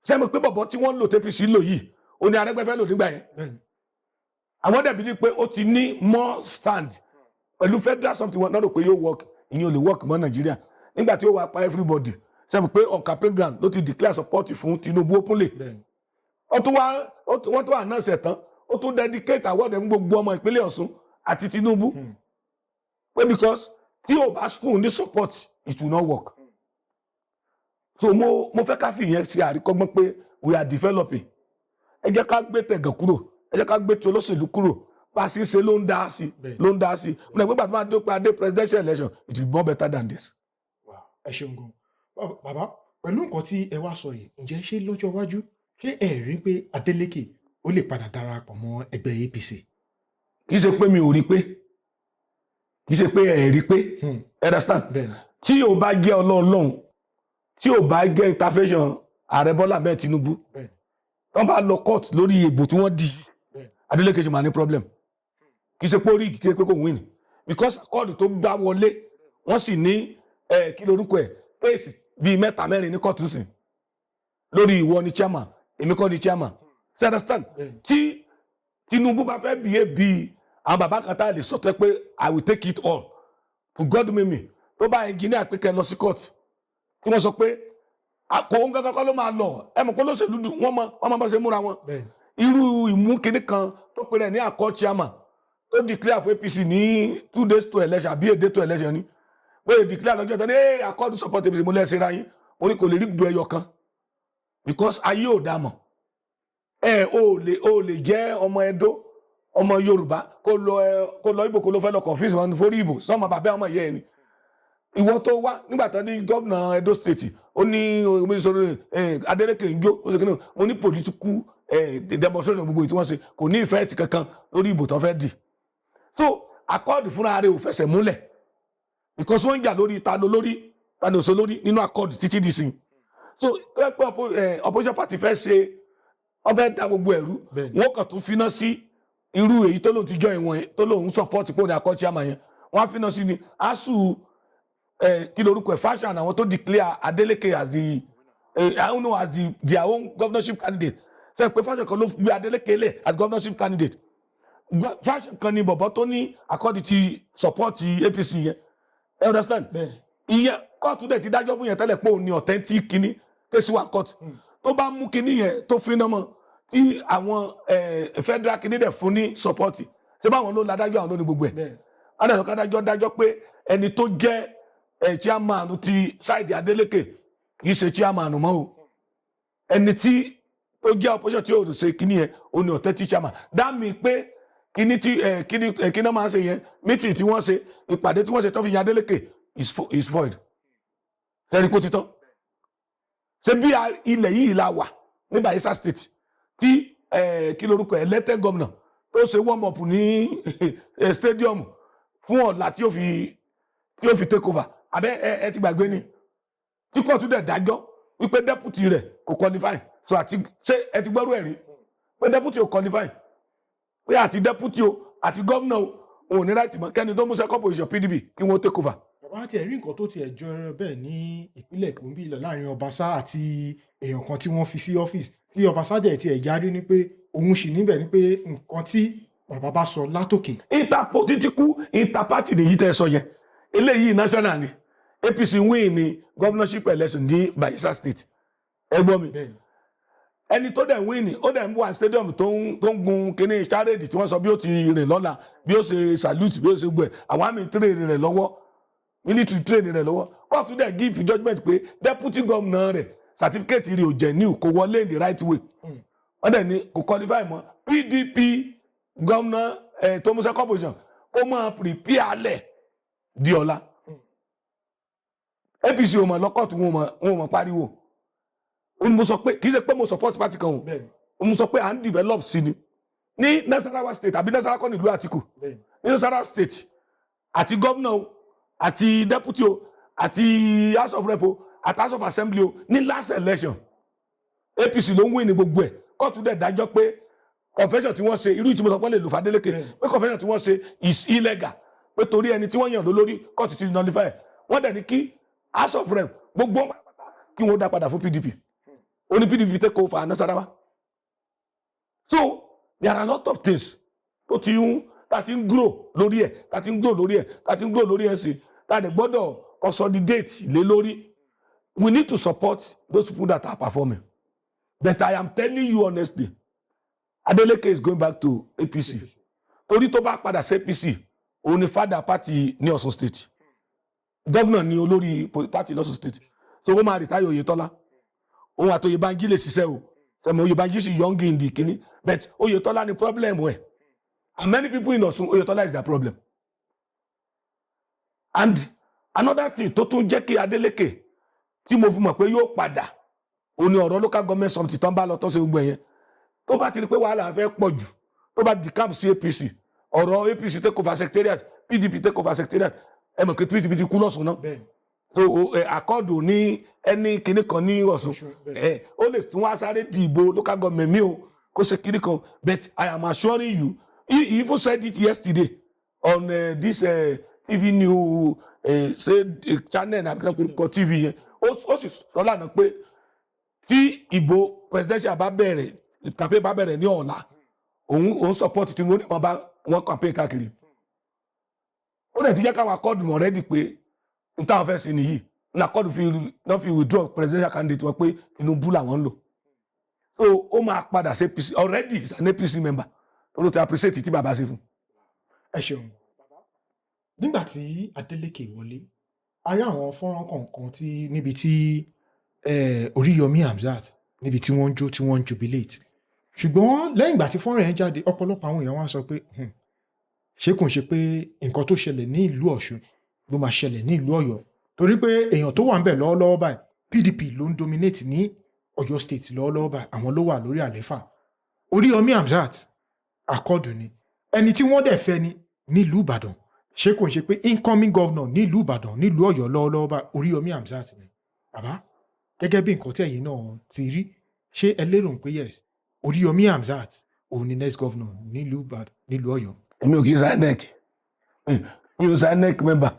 Sẹ́mi pé bọ̀bọ̀ tí wọ́n ń lò tAPC lò yìí, ó ní Arẹ́gbẹ́ fẹ́ lò nígbà yẹn. Àwọn dẹ̀bi ní pé ó ti ní more stand pẹ̀lú federal something. Wọn náà rò pé yóò work. Ìyẹn ò lè work mọ́ Nàìjíríà. Nígbà tí ó wà pa everybody, sẹ́mi pé on campaign ground ló ti declare support fún Tinubu openly. Ó tún wá wọ́n tún announce ẹ̀ tán, ó tún dedicate award fún gbogbo ọmọ ìpínlẹ̀ Ọ̀ṣun àti Tinubu, pé because tí o bá fún ní support, it will not work. So mo fẹ́ ká fi ìyẹn ṣe àríkọ́gbọ́n pé we are developing. Ẹ jẹ́ ká gbé tẹ̀gàn kúrò, ẹ jẹ́ ká gbé tí olóṣèlú kúrò. Bá a ṣe ń ṣe ló ń dá sí, ló ń dá sí. Mo ní pé gbàtí máa dé pé adé presidential election, it will be more better than this. Wow, ẹ ṣeun gan bàbá. Pẹ̀lú nǹkan tí ẹ wá sọ yìí, ǹjẹ́ ṣé lọ́jọ́ iwájú, ṣé ẹ rí pé Adeleke ó lè padà darapọ̀ mọ́ ẹgbẹ́ APC? Kì í ṣe pé mi ò rí pé, kì í ṣe pé ẹ rí pé, understand? Tí o bá jẹ́ ọlọ́ọ̀lọ́hún, tí o bá jẹ́ intervention Ààrẹ Bọ́lá Ahmed Tinubu, wọ́n bá lọ court lórí ìbò tí wọ́n dì í, Adeleke ṣe máa ní problem. Kì í ṣe pé ó rí, kì í ṣe pé kò win, because court tó gbá wọlé, wọ́n sì ní ẹ kí lorúkọ ẹ̀, case bíi mẹ́ta mẹ́rin ní court sìn lórí ìwọ ni chairman, èmi kọ́ ni chairman. You understand? Tí Tinubu bá fẹ́ bìí bíi àwọn bàbá kan tá a lè sọ tó pé "I will take it all to God", mímì tó bá engineer pé kẹ́ lọ sí court, tí wọ́n sọ pé kò ń gángan kọ́ ló máa lọ. Ẹ mọ̀ pé olóṣèlú dùn, wọ́n mọ bá ṣe múra wọn. Irú ìmú kinní kan tó pe rẹ̀ ní Accord chairman, tó declare fún APC ní 2 days to election àbí a day to election ni, bóyá declare lọ́jọ́ tó ní "Hey, Accord support APC." Mo lẹ́sẹ̀ ra yín, mo ní kò lè rí gbogbo ẹyọ kan, because ayé ò dá mọ̀. Ẹ ò lè jẹ́ ọmọ Ẹdó, ọmọ Yorùbá, kó lọ Ìbò, kó lọ fẹ́ lọ confuse wọn forí ìbò sọmọ bàbá ọmọ ìyá ẹ ni. Ìwọ tó wá nígbà tó ní gómìnà Edo State, ó ní omi sọ̀rọ̀ ẹ Adeleke ń jó, ó sì kíni. Mo ní political demonstration gbogbo tí wọ́n ṣe kò ní ìfẹ́ ti kankan lórí ìbò tó fẹ́ dì. So Accord fúnra rẹ̀ ò fẹsẹ̀ múlẹ̀, because wọ́n ń jà lórí ta ló lórí, ta ló sọ lórí nínú Accord títí di sin. So tó yẹ pé opposition party fẹ́ ṣe, wọ́n fẹ́ da gbogbo ẹ̀rú, wọ́n kàn tún finá sí irú èyí tó lóun ti jọ ìwọ̀n, tó lóun support pé òun ní Accord chairman yẹn, wọ́n á finá sí ni asu kí lorúkọ ẹ̀, fashion àwọn tó declare Adeleke as the I don't know, as their own governorship candidate. Ṣe pé fashion kan ló gbé Adeleke lẹ̀ as governorship candidate? Fashion kan ni bọ̀bọ̀ tó ní Accord ti support APC yẹn. You understand? Ìyẹn kóòtù dẹ̀ ti dájọ́ fún yẹn tẹ́lẹ̀ pé òun ni authentic kínní. Case wà court. Tó bá mú kínní yẹn tó fi náà mọ́, tí àwọn federal kínní dẹ̀ fún ní support, ṣé báwọn ló ń ladájọ́, àwọn ló ní gbogbo ẹ̀? Adájọ́ kádájọ́ dájọ́ pé ẹni tó jẹ́ chairman ti side Adeleke kì í ṣe chairman mọ́ o. Ẹni tí tó jẹ́ opposition tí yóò ṣe kínní yẹn, ó ní authentic chairman. Dá mi pé kínní tí kínní kínní náà máa ń ṣe yẹn, meeting tí wọ́n ṣe, ìpàdé tí wọ́n ṣe tó fi yan Adeleke is void. Sẹ́ni kó ti tán? Ṣé bí ilẹ̀ yìí la wà ní Bayelsa State tí kí lorúkọ ẹ̀, elected governor tó ṣe warm up ní stadium fún ọ̀la tí ó fi take over? Àbẹ́ ẹ ti gbàgbé ni? Tí kóòtù dẹ̀ dájọ́ wípé deputy rẹ̀ kò qualify. So àti ṣé ẹ ti gbọ́rú ẹ̀ rí pé deputy ò qualify, pé àti deputy o àti gómìnà o, òun ò ní right mọ́, kẹ́ni tó mú second position PDP kí wọ́n take over? Bàbá, tiẹ̀ rí nǹkan tó tiẹ̀ jọ bẹ́ẹ̀ ní ìpínlẹ̀ Èkó ń bí lọ láàrin Ọbaṣá àti èèyàn kan tí wọ́n fi sí ọ́fíìsì, tí Ọbaṣá dẹ̀ tiẹ̀ yarí ní pé òun sì níbẹ̀ ní pé nǹkan tí bàbá bá sọ látòkè. Interpolitical, interparty nìyí tẹ́ ẹ sọ yẹn. Eléyìí national ni. APC win ní governorship election ní Bayelsa State, ẹ gbọ́ mi? Bẹ́ẹ̀ni. Ẹni tó dẹ̀ win ní, ó dẹ̀ ń wà stadium tó ń gun kíní charade tí wọ́n sọ bí ó ti rìn lọ́la, bí ó ṣe salute, bí ó ṣe gbẹ̀, àwọn army train rẹ̀ lọ́wọ́, military train rẹ̀ lọ́wọ́. Kóòtù dẹ̀ give judgement pé deputy governor rẹ̀, certificate rẹ̀ ò genuine, kò wọlé in the right way. Wọ́n dẹ̀ ní kò qualify mọ́. PDP governor tó mú second position Kó máa prepare lẹ̀ di ọ̀la. APC ò mọ̀ lọ́kọ̀tù, wọn ò mọ̀ pariwo. Ó ní mo sọ pé kì í ṣe pé mo support party kan o. Mo sọ pé à ń develop sí ni ní Nasarawa State, àbí Nasarawa kọ́ nílùú Àtìkù? Bẹ́ẹ̀ni. Ní Nasarawa State, àti gómìnà o, àti deputy o, àti House of Rep o, àti House of Assembly o, ní last election, APC ló ń win ní gbogbo ẹ̀. Kóòtù dẹ̀ dájọ́ pé convention tí wọ́n ṣe, irú ìtumọ̀ sọ pé lè lò f'Adeleke, pé convention tí wọ́n ṣe is illegal, pé torí ẹni tí wọ́n yàn lólórí, kóòtù ti nullify ẹ̀. Wọ́n dẹ̀ ní kí House of Rep gbogbo wọn pátápátá kí wọ́n dá padà fún PDP. Ó ní PDP take over Nasarawa. So there are a lot of things tó ti ń tá ti ń grow lórí ẹ̀, tá ti ń grow lórí ẹ̀, tá ti ń grow lórí ẹ̀ sí, tá a dẹ̀ gbọ́dọ̀ consolidate lé lórí. We need to support those people that are performing, but I am telling you honestly, Adeleke is going back to APC, torí tó bá padà sí APC, òun ni father party ní Ọ̀ṣun State. Governor ni olórí party lọ́ṣun State, so ó máa retire Oyetola. Òun àti Oyèbánjí lè ṣiṣẹ́ o. Sẹ́mi Oyèbánjí sì young in the kínní, but Oyetola ni problem ẹ̀, and many people in Ọ̀ṣun, Oyetola is their problem. And another thing tó tún jẹ́ kí Adeleke tí mo fi mọ̀ pé yóò padà, òun ni ọ̀rọ̀ local government something tó ń bá lọ, tó ṣe gbogbo ẹ̀yẹn. Tó bá ti rí pé wàhálà fẹ́ pọ̀ jù, tó bá decamp sí APC, ọ̀rọ̀ APC take over secretariat, PDP take over secretariat, ẹ mọ̀ pé PDP ti kú lọ́sùn náà. So Accord ní ẹni kinní kan ní Ọ̀ṣun. Ọ̀ṣun, bẹ́ẹ̀ni. Ẹ ó lè tún wá sáré dìbò local government mi o, kó ṣe kinní kan. But I am assuring you, he even said it yesterday on this TV new say channel na kọ TV yẹn. Ó sì sọ lánàá pé tí ìbò presidential bá bẹ̀rẹ̀, campaign bá bẹ̀rẹ̀ ní ọ̀la, òun support Tinubu. Ní wọn bá wọn campaign káàkiri, ó dẹ̀ ti jẹ́ káwọn Accord mọ̀ ready pé n táwọn fẹ́ ṣe nìyí. Ní Accord fi náà fi withdraw presidential candidate wọn pé Tinubu làwọn ń lò. So ó máa padà sí APC. Already is an APC member, tó ló ti appreciate tí bàbá ṣe fún. Ẹ ṣeun. Nígbà tí Adeleke wọlé, a rí àwọn fọ́nrán kọ̀ọ̀kan tí níbi tí Oríyọmí Hamzat, níbi tí wọ́n ń jó, tí wọ́n ń jubilate. Ṣùgbọ́n lẹ́yìn ìgbà tí fọ́nrán yẹn jáde, ọ̀pọ̀lọpọ̀ àwọn èèyàn wá sọ pé, ṣé kò ń ṣe pé nǹkan tó ṣẹlẹ̀ ní ìlú Ọ̀ṣun ló máa ṣẹlẹ̀ ní ìlú Ọ̀yọ́? Torí pé èèyàn tó wà ń bẹ̀ lọ́wọ́lọ́wọ́ báyìí, PDP ló ń dominate ní Ọ̀yọ́ State lọ́wọ́lọ́wọ́ báyìí, àwọn ló wà lórí àléfà. Oríyọmí Hamzat, Accord ni. Ẹni tí wọ́n dẹ̀ fẹ́ ni nílùú Ìbàdàn. Ṣé kò ń ṣe pé incoming governor nílùú Ìbàdàn, nílùú Ọ̀yọ́ lọ́wọ́lọ́wọ́ báyìí, Oríyọmí Hamzat ni? Bàbá, gẹ́gẹ́ bí nǹkan tí ẹ̀yin náà ti rí, ṣé ẹ lérò pé yes, Oríyọmí Hamzat òun ni next governor nílùú Ìbàdàn, nílùú Ọ̀yọ́? Èmi ò kì í ṣe INEC, mi ò ṣe INEC member,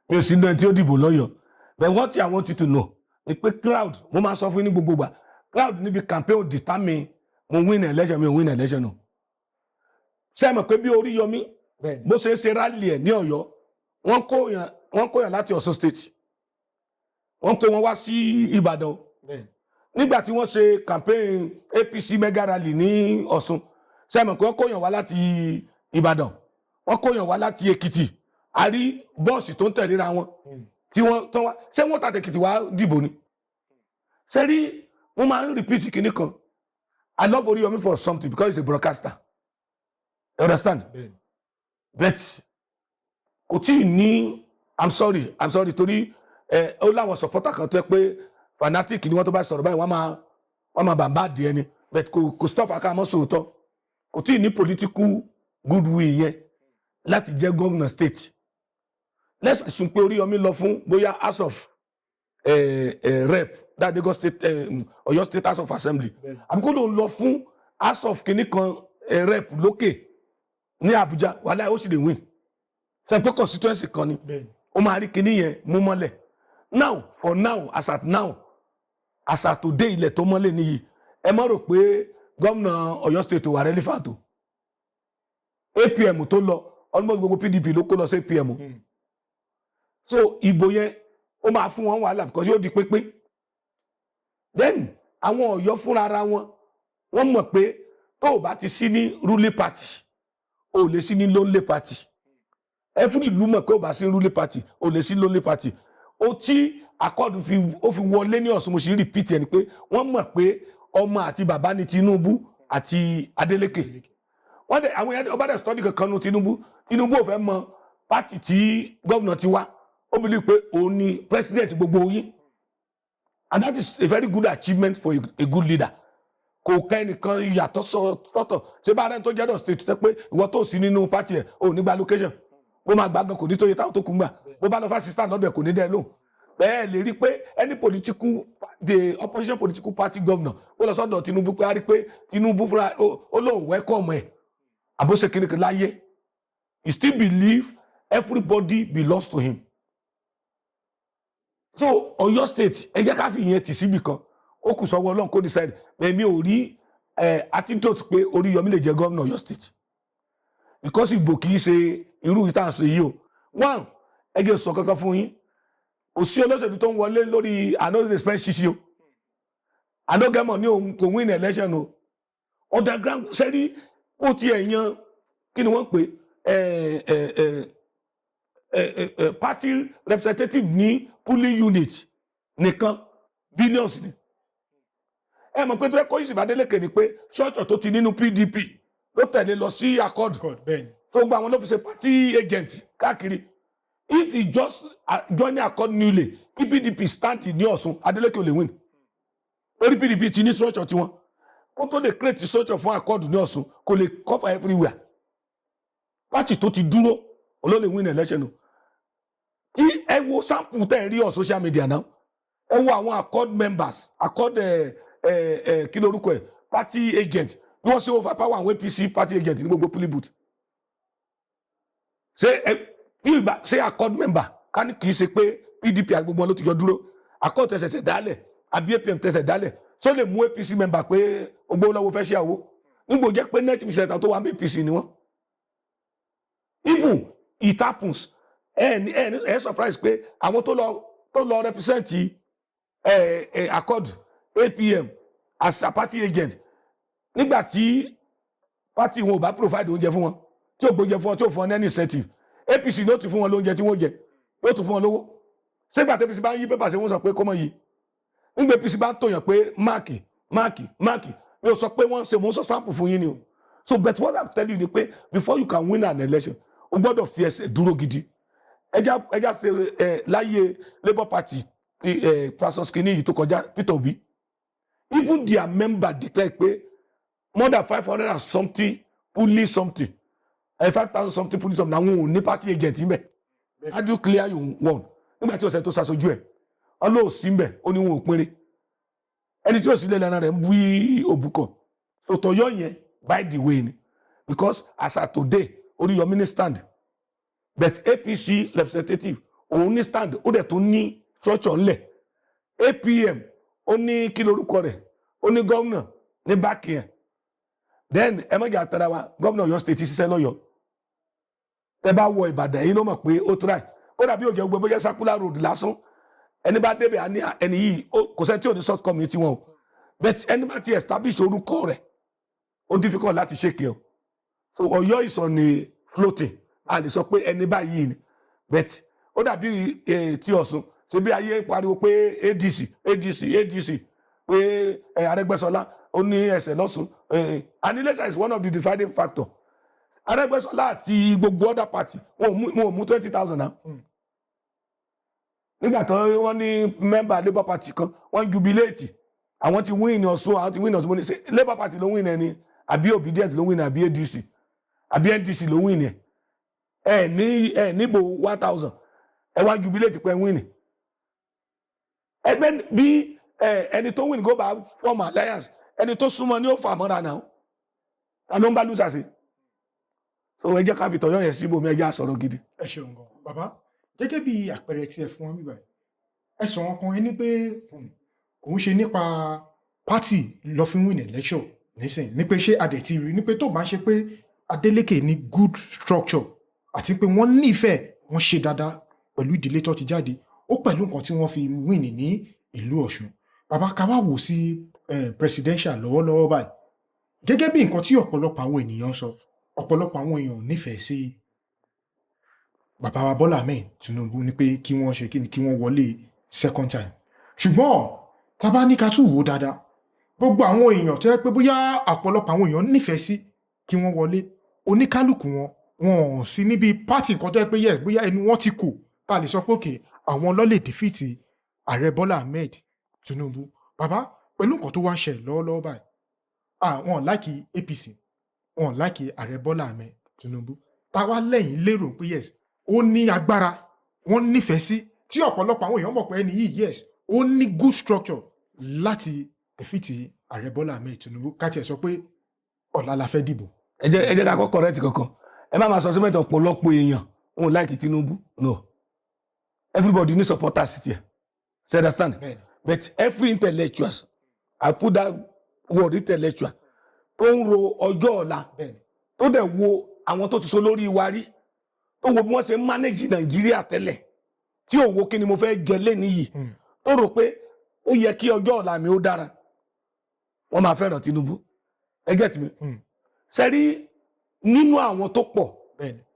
mi ò sí ní ẹni tí ó dìbò lọ́yọ̀ọ́. But what I want you to know ni pé crowd, mo máa sọ fún yín ní gbogbo ìgbà, crowd níbi campaign determine mo win election, mi ò win election o. Ṣé ẹ mọ̀ pé bí Oríyọmí bó ṣe é ṣe rally ẹ̀ ní Ọ̀yọ́, wọ́n kó yàn láti Ọ̀ṣun State, wọ́n kó wọn wá sí Ìbàdàn. Nígbà tí wọ́n ṣe campaign APC mega rally ní Ọ̀ṣun, ṣé ẹ mọ̀ pé wọ́n kó yàn wá láti Ìbàdàn, wọ́n kó yàn wá láti Èkìtì? A rí bọ́ọ̀sì tó ń tẹ̀léra wọn tí wọ́n tán wá. Ṣé wọ́n tàtẹ̀ Èkìtì wá dìbò ni? Ṣé rí, wọ́n máa ń repeat kinní kan. I love Oríyọmí for something, because he's a broadcaster, you understand? But kò tí ì ní, I'm sorry, I'm sorry, torí ẹ ó láwọn supporter kan tó yẹ pé fanatic ni wọ́n. Tó bá sọ̀rọ̀ báyìí, wọ́n máa bàbá adìẹ ni. But kò stop aka mọ́ sòótọ́. Kò tí ì ní political goodwill yẹn láti jẹ́ governor state. Let's assume pé Oríyọmí lọ fún bóyá House of Rep, that Lagos State, Ọ̀yọ́ State House of Assembly, àbí kó ló ń lọ fún House of kìnnì kan, Rep lókè ní Abuja, wàhálà, ó sì lè win. Sọ pé constituency kan ni. Ó máa rí kinní yẹn mú mọ́lẹ̀. Now, for now, as at now, as at today, ilẹ̀ tó mọ́lẹ̀ nìyí. Ẹ má rò pé gómìnà Ọ̀yọ́ State wà relevant o. APM tó lọ, almost gbogbo PDP ló kó lọ sí APM o. So ìbò yẹn, ó máa fún wọn wàhálà because yóò di pínpín. Then àwọn Ọ̀yọ́ fúnra ara wọn, wọ́n mọ̀ pé tó o bá ti sí ní ruling party, o ò lè sí ní lonely party. Every ìlú mọ̀ pé o bá sí ruling party, o lè sí lonely party. O tí Accord fi ó fi wọlé ní Ọ̀ṣun, mo sì repeat ẹni pé wọ́n mọ̀ pé ọmọ àti bàbá ni Tinubu àti Adeleke. Wọ́n dẹ̀ àwọn yẹn ọba dẹ̀ study kankan nu Tinubu. Tinubu ò fẹ́ mọ party tí gómìnà ti wá. Ó believe pé òun ni president gbogbo yín, and that is a very good achievement for a good leader. Kò kẹ́ ẹnìkan yàtọ̀ sọ́tọ̀. Ṣé bá rẹ́ni tó jẹ́ dọ̀ state tẹ́ pé ìwọ tó sí nínú party ẹ̀ ò ní gba allocation, bó máa gbà gan kò ní tó yẹ táwọn tó kù ń gbà, bó bá lọ fún assistant lọ́bẹ̀ kò ní dẹ́ lóhùn. Bẹ́ẹ̀ lè rí pé any political, the opposition political party governor, ó lọ sọ́dọ̀ Tinubu pé a rí pé Tinubu fúnra ó lóun welcome ẹ̀ àbóṣe kìnìkan láyé. He still believe everybody belongs to him. So Ọ̀yọ́ State, ẹ jẹ́ ká fi ìyẹn tì síbì kan, ó kù sọ́wọ́ Ọlọ́run kó decide. Èmi ò rí antidote pé Oríyọmí lè jẹ gómìnà Ọ̀yọ́ State, because ìbò kì í ṣe irú ìta àṣẹ yìí o. One, ẹ jẹ́ sọ kankan fún yín, kò sí olóṣèlú tó ń wọlé lórí "I no dey spend" ṣíṣe o. "I no get money" òun kò win election o. Underground sẹ́rí ó tiẹ̀ yan kí ni wọ́n pè ẹ ẹ ẹ ẹ ẹ party representative ní polling unit nìkan, billions ni. Ẹ mọ̀ pé tó yẹ kó Yusuf Adeleke ni pé ṣọ́ọ̀tọ̀ tó ti nínú PDP ló tẹ̀lé lọ sí Accord. God, bẹ́ẹ̀ ni. Tó gba àwọn ló fi ṣe party agent káàkiri. If he just join Accord newly, kí PDP stand ní Ọ̀ṣun, Adeleke ò lè win, lórí PDP ti ní structure tiwọn. Kó tó lè create structure fún Accord ní Ọ̀ṣun, kò lè cover everywhere. Party tó ti dúró ló lè win election o. Tí ẹ wo sample tẹ́ ẹ rí on social media now, ẹ wo àwọn Accord members, Accord ẹ ẹ ẹ kí lorúkọ ẹ, party agent, bí wọ́n ṣe overpower àwọn APC party agent ní gbogbo polling booth. Ṣé ẹ bí ìgbà ṣé Accord member ká ní kì í ṣe pé PDP àti gbogbo wọn ló ti jọ dúró, Accord tẹsẹ̀sẹ̀ dálẹ̀ àbí APM tẹsẹ̀ dálẹ̀, tó lè mú APC member pé ogbó lọ́wọ́ fẹ́ ṣe àwọ̀ nígbò jẹ́ pé 90% tó wà ní APC ni wọ́n? Even it happens, ẹ ní ẹ ní ẹ surprise pé àwọn tó lọ represent ẹ Accord, APM as a party agent, nígbà tí party wọn ò bá provide oúnjẹ fún wọn, tí ò gbóúnjẹ fún wọn, tí ò fún wọn ní any incentive, APC ló ti fún wọn lóúnjẹ tí wọ́n jẹ, yóò tún fún wọn lówó. Sígbà tí APC bá ń yí pépà sí, wọ́n sọ pé kọ́mọ yìí, nígbà APC bá ń tòyàn pé mark, mark, mark, mi ò sọ pé wọ́n ṣe, mo ń sọ sample fún yín ni o. So, but what I'm telling you ni pé before you can win an election, o gbọ́dọ̀ fi ẹsẹ̀ dúró gidi. Ẹja ṣe ẹ láyé Labour Party ti ẹ Pastor Skinny yìí tó kọjá, Peter Obi, even their member declare pé more than 500 and something polling something, 5,000 something polling something, àwọn ò ní party agent níbẹ̀. How do you clear you won nígbà tí ọ̀sẹ̀ tó ṣàṣojú ẹ̀ ọlọ́ọ̀ sí mbẹ̀, ó ní wọn ò pinre ẹni tí ó sì lé lẹ́ran rẹ̀ ń bú òbúkọ tòtò yẹn. By the way ni, because as at today, Oríyọmí ní stand, but APC representative òun ní stand, ó dẹ̀ tún ní structure ńlẹ̀. APM ó ní kí lorúkọ rẹ̀, ó ní gómìnà ní báàkì yẹn. Then ẹ má jà tara wa, gómìnà Ọ̀yọ́ State ṣiṣẹ́ lọ́yọ̀ọ́. Tẹ bá wọ Ìbàdàn yìí ló mọ̀ pé ó try. Kódà bí òjò gbogbo bóyá circular road lásán, ẹni bá débẹ̀ á ní ẹni yìí kò sẹ́ni tí ò ní shortcoming tiwọn o, but ẹni bá ti establish orúkọ rẹ̀, ó difficult láti shake ẹ o. So Ọ̀yọ́ is on a floating, a lè sọ pé ẹni báyìí ni, but ó dàbí ti Ọ̀ṣun. Ṣe bí ayé pariwo pé ADC, ADC, ADC, pé Arẹ́gbẹ́ṣọlá ó ní ẹsẹ̀ lọ́sùn, and Iléṣà is one of the deciding factor. Arẹ́gbẹ́ṣọlá àti gbogbo other party, wọn ò mú 20,000 náà. Nígbà tó wọ́n ní member Labour Party kan, wọ́n jubilate, àwọn ti win Ọ̀ṣun, àwọn ti win Ọ̀ṣun. Mo ní ṣe Labour Party ló win ẹni, àbí Obedient ló win, àbí ADC, àbí NDC ló win ẹ? Ẹ ní ẹ níbo 1,000, ẹ wá jubilate pé win. Ẹgbẹ́ bí ẹni tó win go bá form alliance, ẹni tó súnmọ́ ni ó fà mọ́ra náà, ta ló ń bá lùsà sí? So ẹ jẹ́ ká fi tọ̀yọ́ yẹn síbòmí, ẹ jẹ́ á sọ̀rọ̀ gidi. Ẹ ṣeun gan, bàbá. Gẹ́gẹ́ bí àpẹẹrẹ tí ẹ fún wọn bíbáyìí, ẹ sọ wọn kan, ẹ ní pé kò ń ṣe nípa party lọ fi win election nísìnyí, ní pé ṣé adẹ̀ ti rí ní pé tó bá ń ṣe pé Adeleke ní good structure àti pé wọ́n nífẹ̀ẹ́, wọ́n ṣe dáadáa pẹ̀lú ìdílé tó ti jáde, ó pẹ̀lú nǹkan tí wọ́n fi win ní ìlú Ọ̀ṣun. Bàbá, ká wá wò sí presidential lọ́wọ́lọ́wọ́ báyìí, gẹ́gẹ́ bí nǹkan tí ọ̀pọ̀lọpọ̀ àwọn ènìyàn sọ, ọ̀pọ̀lọpọ̀ àwọn èèyàn nífẹ̀ẹ́ sí bàbá wa Bọ́lá Ahmed Tinubu ní pé kí wọ́n ṣe kí ni, kí wọ́n wọlé second time. Ṣùgbọ́n tá bá ní ká tún wò ó dáadáa, gbogbo àwọn èèyàn tó yẹ pé bóyá ọ̀pọ̀lọpọ̀ àwọn èèyàn nífẹ̀ẹ́ sí kí wọ́n wọlé, oníkálukú wọn Wọn ò sí níbi party nǹkan tó yẹ pé yes, bóyá ẹnu wọn ti kò tá a lè sọ pé òkè àwọn ló lè defeat Ààrẹ Bọ́lá Ahmed Tinubu. Bàbá, pẹ̀lú nǹkan tó wá ń ṣẹlẹ̀ lọ́wọ́lọ́wọ́ báyìí, wọn ò like APC, wọn ò like Ààrẹ Bọ́lá Ahmed Tinubu. Táwa lẹ́yìn lérò pé yes, ó ní agbára, wọ́n nífẹ̀ẹ́ sí, tí ọ̀pọ̀lọpọ̀ àwọn èèyàn mọ̀ pé ẹni yìí, yes, ó ní good structure láti defeat Ààrẹ Bọ́lá Ahmed Tinubu, ká tiẹ̀ sọ pé ọ̀la la fẹ́ dìbò? Ẹ jẹ́ ká kọ́ correct kankan. Ẹ má máa sọ sí mẹ́ta ọ̀pọ̀lọpọ̀ èèyàn wọn ò like Tinubu. No, everybody ní supporters tiẹ̀, you understand? Bẹ́ẹ̀ni. But every intellectuals, I put that word, intellectual tó ń ro ọjọ́ ọ̀la, tó dẹ̀ wo àwọn tó ti so lórí wa rí, tó wo bí wọ́n ṣe ń manage Nàìjíríà tẹ́lẹ̀, tí ò wo kí ni mo fẹ́ jẹ lẹ́ni yìí, tó rò pé ó yẹ kí ọjọ́ ọ̀la mi ó dára, wọ́n máa fẹ́ràn Tinubu. Ẹ get me? Ṣe rí nínú àwọn tó pọ̀,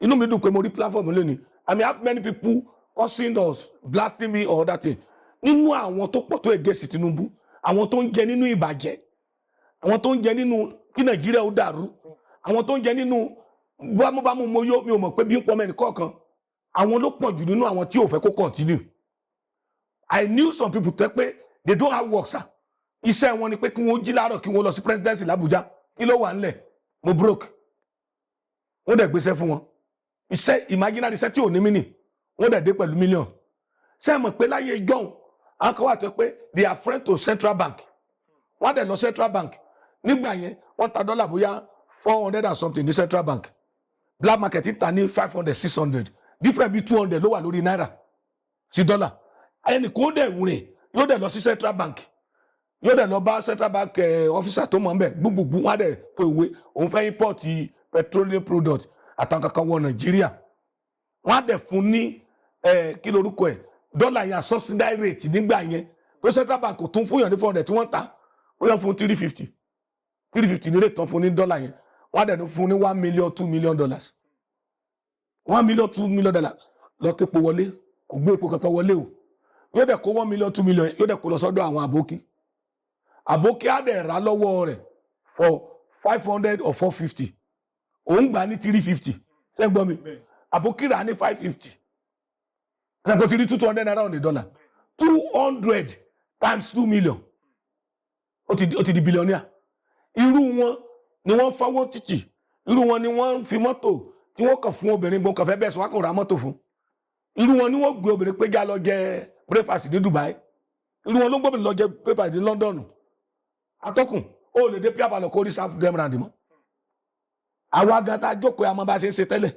inú mi dùn pé mo rí platform lónìí. I mean, have many people cursing us, blasting me or other thing. Nínú àwọn tó pọ̀ tó against Tinubu, àwọn tó ń jẹ nínú ìbàjẹ́, àwọn tó ń jẹ nínú kí Nàìjíríà ó dàrú, àwọn tó ń jẹ nínú bámúbámú mo yó, mi ò mọ̀ pé bí ń pọ̀ mẹ́rin kọ̀ọ̀kan, àwọn ló pọ̀ jù nínú àwọn tí ò fẹ́ kó continue. I knew some people tẹ́ pé they don't have work, sir. Iṣẹ́ wọn ni pé kí wọ́n jí láàárọ̀, kí wọ́n lọ sí presidency l'Abuja. Kí ló wà ńlẹ̀? Mo broke. Wọ́n dẹ̀ gbéṣẹ́ fún wọn, iṣẹ́ imaginary, iṣẹ́ tí ò ní mí nì. Wọ́n dẹ̀ dé pẹ̀lú mílíọ̀nù. Ṣé ẹ mọ̀ pé láyé ìjọ́un, àwọn kan wà tó pé they are friend to central bank? Wọ́n dẹ̀ lọ central bank nígbà yẹn, wọ́n ta dọ́là bóyá 400 and something ní central bank, black market ń ta ní 500, 600. Different bíi 200 ló wà lórí náírà sí dọ́là. Ẹnì kó dẹ̀ rìn, yóò dẹ̀ lọ sí central bank, yóò dẹ̀ lọ bá central bank officer tó mọ̀ ń bẹ̀ gbogbogbò. Wọ́n á dẹ̀ tó ìwé, òun fẹ́ import petroleum product àtàwọn kankan wọ Nàìjíríà. Wọ́n á dẹ̀ fún ní kí lorúkọ ẹ̀, dọ́là yẹn subsidy rate nígbà yẹn tó central bank kò tún fún yàn ní 400 tí wọ́n ta, ó yàn fún 350, 350 ní rate tán fún ní dọ́là yẹn. Wọ́n á dẹ̀ fún ní 1 million, $2 million, 1 million, $2 million lọ képo wọlé. Kò gbé epo kankan wọlé o. Yóò dẹ̀ kó 1 million, 2 million, yóò dẹ̀ kó lọ sọ́dọ̀ àwọn àbókí. Àbókí á dẹ̀ rà lọ́wọ́ rẹ̀ for 500 or 450, òun gbà ní 350. Ṣé ń gbọ́ mi? Àbókí rà ní 550. Ṣé kò ti rí ₦200 on the dollar? 200 times 2 million, ó ti di billionaire. Irú wọn ni wọ́n fọwọ́ títì, irú wọn ni wọ́n fi mọ́tò tí wọ́n kàn fún obìnrin gbọ́n kàn fẹ́ bẹ́ẹ̀ sọ, wọ́n kàn ra mọ́tò fún. Irú wọn ni wọ́n gbé obìnrin pé já lọ jẹ breakfast ní Dubai. Irú wọn ló gbóbìnrin lọ jẹ breakfast ní London. Atọ́kùn, ó lè dé píà balọ̀ kó rí sáfù dem round mọ́. Àwa gan tá a jókòó, àmọ́ bá a ṣe ń ṣe tẹ́lẹ̀.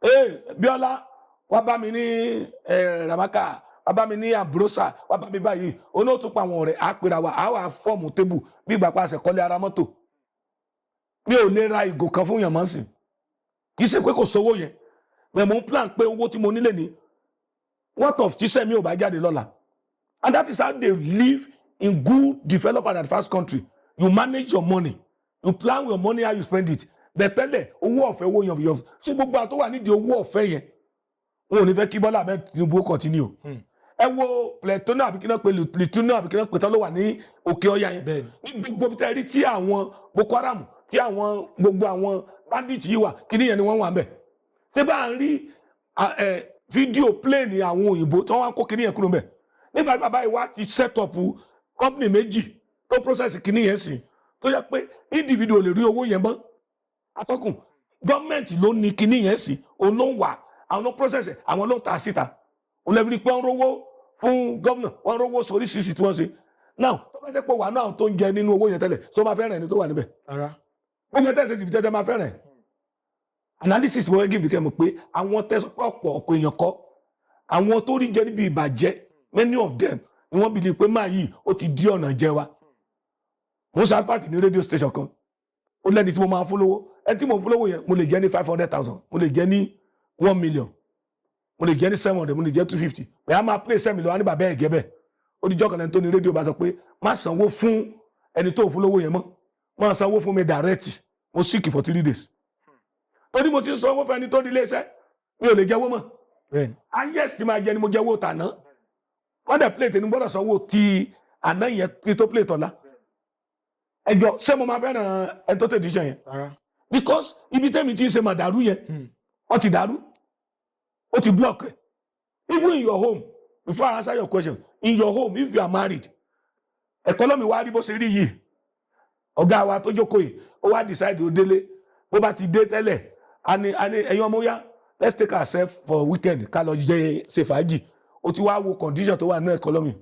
Ee, Bíọ́lá wá bá mi ní Ramaka, wá bá mi ní Ambrosa, wá bá mi báyìí. Olóòtú pa àwọn ọ̀rẹ́ á pera wa, á wà form table bí ìgbà pa àṣẹ kọ́lé ara mọ́tò. Mi ò lè ra ìgò kan fún yàn mọ́ sí. Kì í ṣe pé kò sówó yẹn bẹ́ẹ̀, mo ń plan pé owó tí mo nílé ní, what of tíṣẹ́ mi ò bá jáde lọ́la? And that is how they live in good developed and advanced country. You manage your money, you plan your money, how you spend it. Bẹ́ẹ̀ tẹ́lẹ̀, owó ọ̀fẹ́, owó yan yan sí. Gbogbo àwọn tó wà nídìí owó ọ̀fẹ́ yẹn, wọn ò ní fẹ́ kí Bọ́lá Ahmed Tinubu continue o. Ẹ wo Plateau, àbí kí náà pé Plateau, àbí kí náà pé tán ló wà ní Òkè Ọya yẹn? Bẹ́ẹ̀ni. Ní gbogbo bí tẹ́ rí tí àwọn Boko Haram, tí àwọn gbogbo àwọn bandit yìí wà, kí nìyẹn ni wọ́n wà ń bẹ̀. Ṣé bá à ń rí fídíò plane àwọn òyìnbó tí wọ́n wá ń kó kíní yẹn kúrò ń bẹ̀ nígbà tí bàbá yìí wá ti set up company méjì tó process kíní yẹn sí, tó yẹ pé individual lè rí owó yẹn mọ́? Atọ́kùn, gọ́ọ̀mẹ̀ntì ló ní kíní yẹn sí, òun ló ń wà, àwọn ló process ẹ̀, àwọn ló ń ta síta. Òun lè rí i pé wọ́n rówó fún gómìnà, wọ́n rówó sóríṣiríṣi tí wọ́n ṣe. Now, tó bá jẹ́ pé wà náà tó ń jẹ nínú owó yẹn tẹ́lẹ̀, tó máa fẹ́ràn ẹni tó wà níbẹ̀? Rárá. Gbogbo tẹ̀sí jìbìtì tẹ́tẹ́ máa fẹ́ràn ẹ̀. Analysis mo fẹ́ give you kẹ́ mọ̀ pé àwọn tẹ́sán pé ọ̀pọ̀ ọ̀pọ̀ èèyàn kọ́, àwọn tó rí jẹ níbi ìbàjẹ́, many of them ni wọ́n believe pé máa yìí ó ti di ọ̀nà jẹ wa. Mo ṣe advert ní radio station kan, ó lẹ́ni tí mo máa fún lówó. Ẹni tí mo fún lówó yẹn, mo lè jẹ́ ní 500,000, mo lè jẹ́ ní 1 million, mo lè jẹ́ ní 700, mo lè jẹ́ 250. Bẹ́ẹ̀ a máa play 7 million wá ní bàbá ẹ̀ gẹ́ bẹ́ẹ̀. Ó di jọ́kan, ẹni tó ní rédíò bá sọ pé má sanwó fún ẹni tó fún lówó yẹn mọ́, má sanwó fún mi direct. Mo sick for 3 days torí mo ti sanwó fún ẹni tó ní iléeṣẹ́, mi ò lè jẹ́wọ́ mọ́. Highest tí máa jẹ ni mo jẹ́wọ́ tàná. Wọ́n dẹ̀ play tèmi, gbọ́dọ̀ sanwó ti àná yẹn kí tó play tọ̀la. Ẹjọ́, ṣé mo máa fẹ́ràn ẹni tó tẹ̀ díṣẹ́ yẹn? Rárá. Because ibi tẹ́mi ti ń ṣe màdàrú yẹn. Wọ́n ti dàrú, ó ti block ẹ̀. Even in your home, before I answer your question, in your home, if you are married, economy wa rí bó ṣe rí yìí. Ọ̀gá wa tó jókòó yìí, ó wá decide, ó délé. Bó bá ti dé tẹ́lẹ̀, a ní, "Ẹ̀yin ọmọ yá, let's take ourselves for weekend, ká lọ jẹ, ṣe fàájì." Ó ti wá wo condition tó wà ní economy.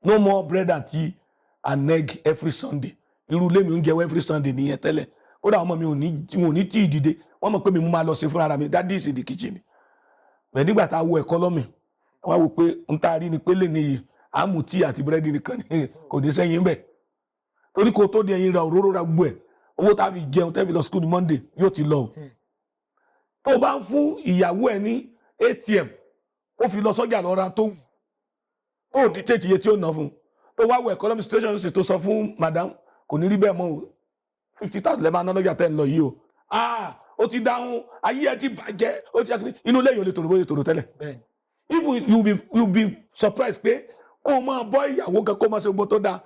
No more bread and tea and egg every Sunday. Irú ilé mi ń jẹun every Sunday nìyẹn tẹ́lẹ̀. Kódà ọmọ mi ò ní, wọn ò ní tí ì dìde, wọ́n mọ̀ pé mi mú máa lọ sí fúnra mi. Daddy is in the kitchen. Bẹ́ẹ̀ nígbà tá a wo economy, wọ́n á wò pé n ta rí ni pé lè níyì àmú tíì àti búrẹ́dì nìkan ni, kò ní sẹ́yìn bẹ́ẹ̀, torí kò tó di ẹyin, ra òróró, ra gbogbo ẹ̀, owó tá a fi jẹun tẹ́ fi lọ school ní Monday yóò ti lọ o. Tó o bá ń fún ìyàwó ẹ ní ATM, ó fi lọ sọ́jà lọ ra tó wù, ó dictate iye tí ó ná fún un, tó wá wo economic situation sì, tó sọ fún madam, kò ní rí bẹ́ẹ̀ mọ́ o, 50,000 lẹ́ẹ̀ máa ná lọ́jà tẹ́ ń lọ yìí o. Ah, ó ti dáhùn, ayé ẹ ti bàjẹ́, ó ti inú ilé yìí ò lè tòrò bóyá tòrò tẹ́lẹ̀. Even you be surprised pé kó o máa bọ́ ìyàwó gan, kó o máa ṣe gbogbo tó dáa,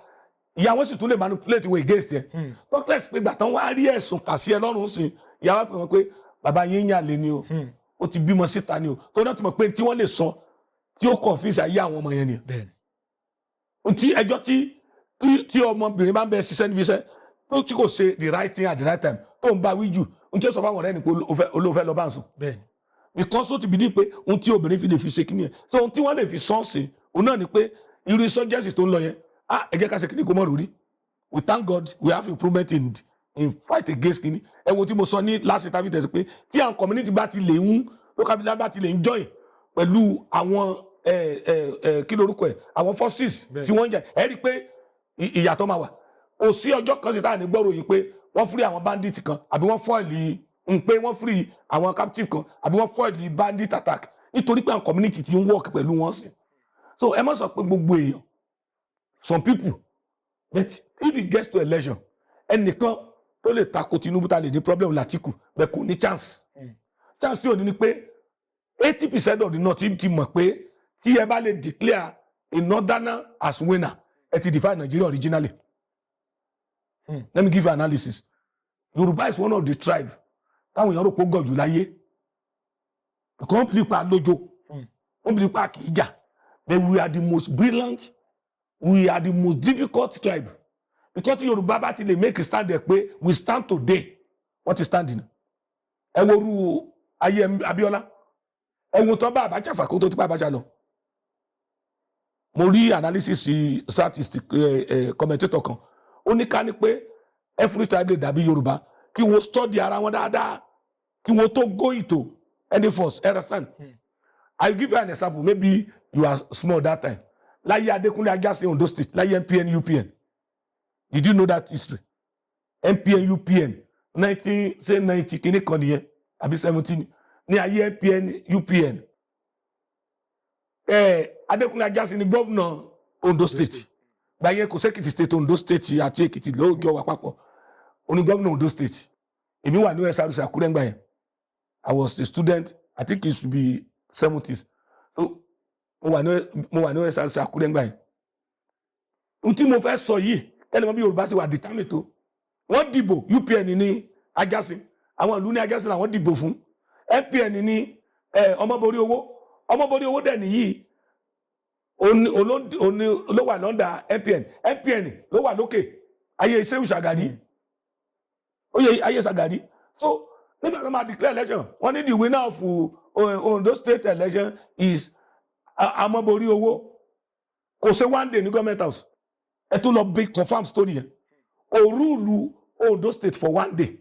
ìyàwó sì tún lè manipulate wọn against ẹ. Talkless pé gbàtàn wá rí ẹ̀sùn kà sí ẹ lọ́rùn sí, ìyàwó pè wọ́n pé bàbá yín ń yàn lé ni o, ó ti bímọ síta ni o, tó náà ti mọ̀ pé tí wọ́n lè sọ tí ó confuse ayé àwọn ọmọ yẹn ni. Tí ẹjọ́ tí ọmọbìnrin bá ń bẹ ṣiṣẹ́ níbi iṣẹ́ tó tí kò ṣe the right thing at the right time, tó ń bá wí jù, ohun tí ó sọ fáwọn ọ̀rẹ́ ni pé olóòfẹ́ lọ bá ń sùn, because ó ti bìí pé ohun tí obìnrin fi lè fi ṣe kíní ẹ̀. So ohun tí wọ́n lè fi sọ́ọ̀sì òun náà ni pé irú insurgency tó ń lọ yẹn, ah, ẹ jẹ́ ká ṣe kíní kó mọ̀ lórí. We thank God, we have improvement in fight against kíní. Ẹ wo tí mo sọ ní last interview tẹ̀sí pé tí àwọn community bá ti lè ń local village bá ti lè ń join pẹ̀lú àwọn ẹ ẹ ẹ kí lorúkọ ẹ, àwọn forces tí wọ́n ń jà, ẹ rí i pé ìyàtọ̀ máa wà. Kò sí ọjọ́ kan sí táà ní gbọ́rọ̀ yìí pé wọ́n free àwọn bandit kan, àbí wọ́n foil ń pé wọ́n free àwọn captive kan, àbí wọ́n foil bandit attack, nítorí pé àwọn community ti ń work pẹ̀lú wọn sí. So ẹ má sọ pé gbogbo èèyàn, some people. But if it gets to election, ẹnìkan tó lè tako Tinubu ta lè ní problem l'Atiku, bẹ́ẹ̀ kò ní chance. Chance tí ò ní ni pé 80% of the North ti mọ̀ pé tí ẹ bá lè declare a northerner as winner, ẹ ti defy Nigeria originally. Let me give you analysis. Yorùbá is one of the tribe táwọn èèyàn rò pé ó gọ̀ jù láyé, because wọ́n believe pa lójo, wọ́n believe pa kì í jà, but we are the most brilliant, we are the most difficult tribe, because tí Yorùbá bá ti lè make stand there pé we stand today, wọ́n ti stand ní. Ẹ wo irú ayé Abíọ́lá, ẹ wo tán bá Abacha fà kó tó ti pa Abacha lọ. Mo rí analysis statistic commentator kan, ó ní ká ní pé every tribe lè dàbí Yorùbá, kí wọ́n study ara wọn dáadáa kí wọ́n tó go into any force. Understand? I will give you an example. Maybe you are small that time. Láyé Adékúnlé Ajásin, Ondo State, láyé NPN UPN. Did you know that history? NPN UPN, nineteen say ninety kìíní kan nìyẹn, àbí 17 ní ayé NPN UPN. Adékúnlé Ajásin ni gómìnà Ondo State gbàyẹn. Kò sẹ́kìtì State, Ondo State àti Èkìtì lóòjọ́ wà papọ̀. Oní gómìnà Ondo State. Èmi wà ní SRC Àkúrẹ́ ńgbà yẹn. I was a student, I think it should be 70s. So mo wà ní SRC Àkúrẹ́ ńgbà yẹn. Ohun tí mo fẹ́ sọ yìí, ẹni mọ̀ bí Yorùbá ṣe wà determined tó. Wọ́n dìbò, UPN ní Ajásin, àwọn ìlú ní Ajásin làwọn dìbò fún. NPN ní Ọmọborí Owó. Ọmọborí Owó dẹ̀ nìyí, òní ló wà lọ́ndà NPN. NPN ló wà lókè ayé Sehu Shagari, oyè ayé Shagari. So nígbà tó máa declare election, wọ́n ní the winner of Ondo State election is Ọmọborí Owó. Kò ṣe one day ní government house. Ẹ tún lọ bí confirm story yẹn. Kò rule Ondo State for one day.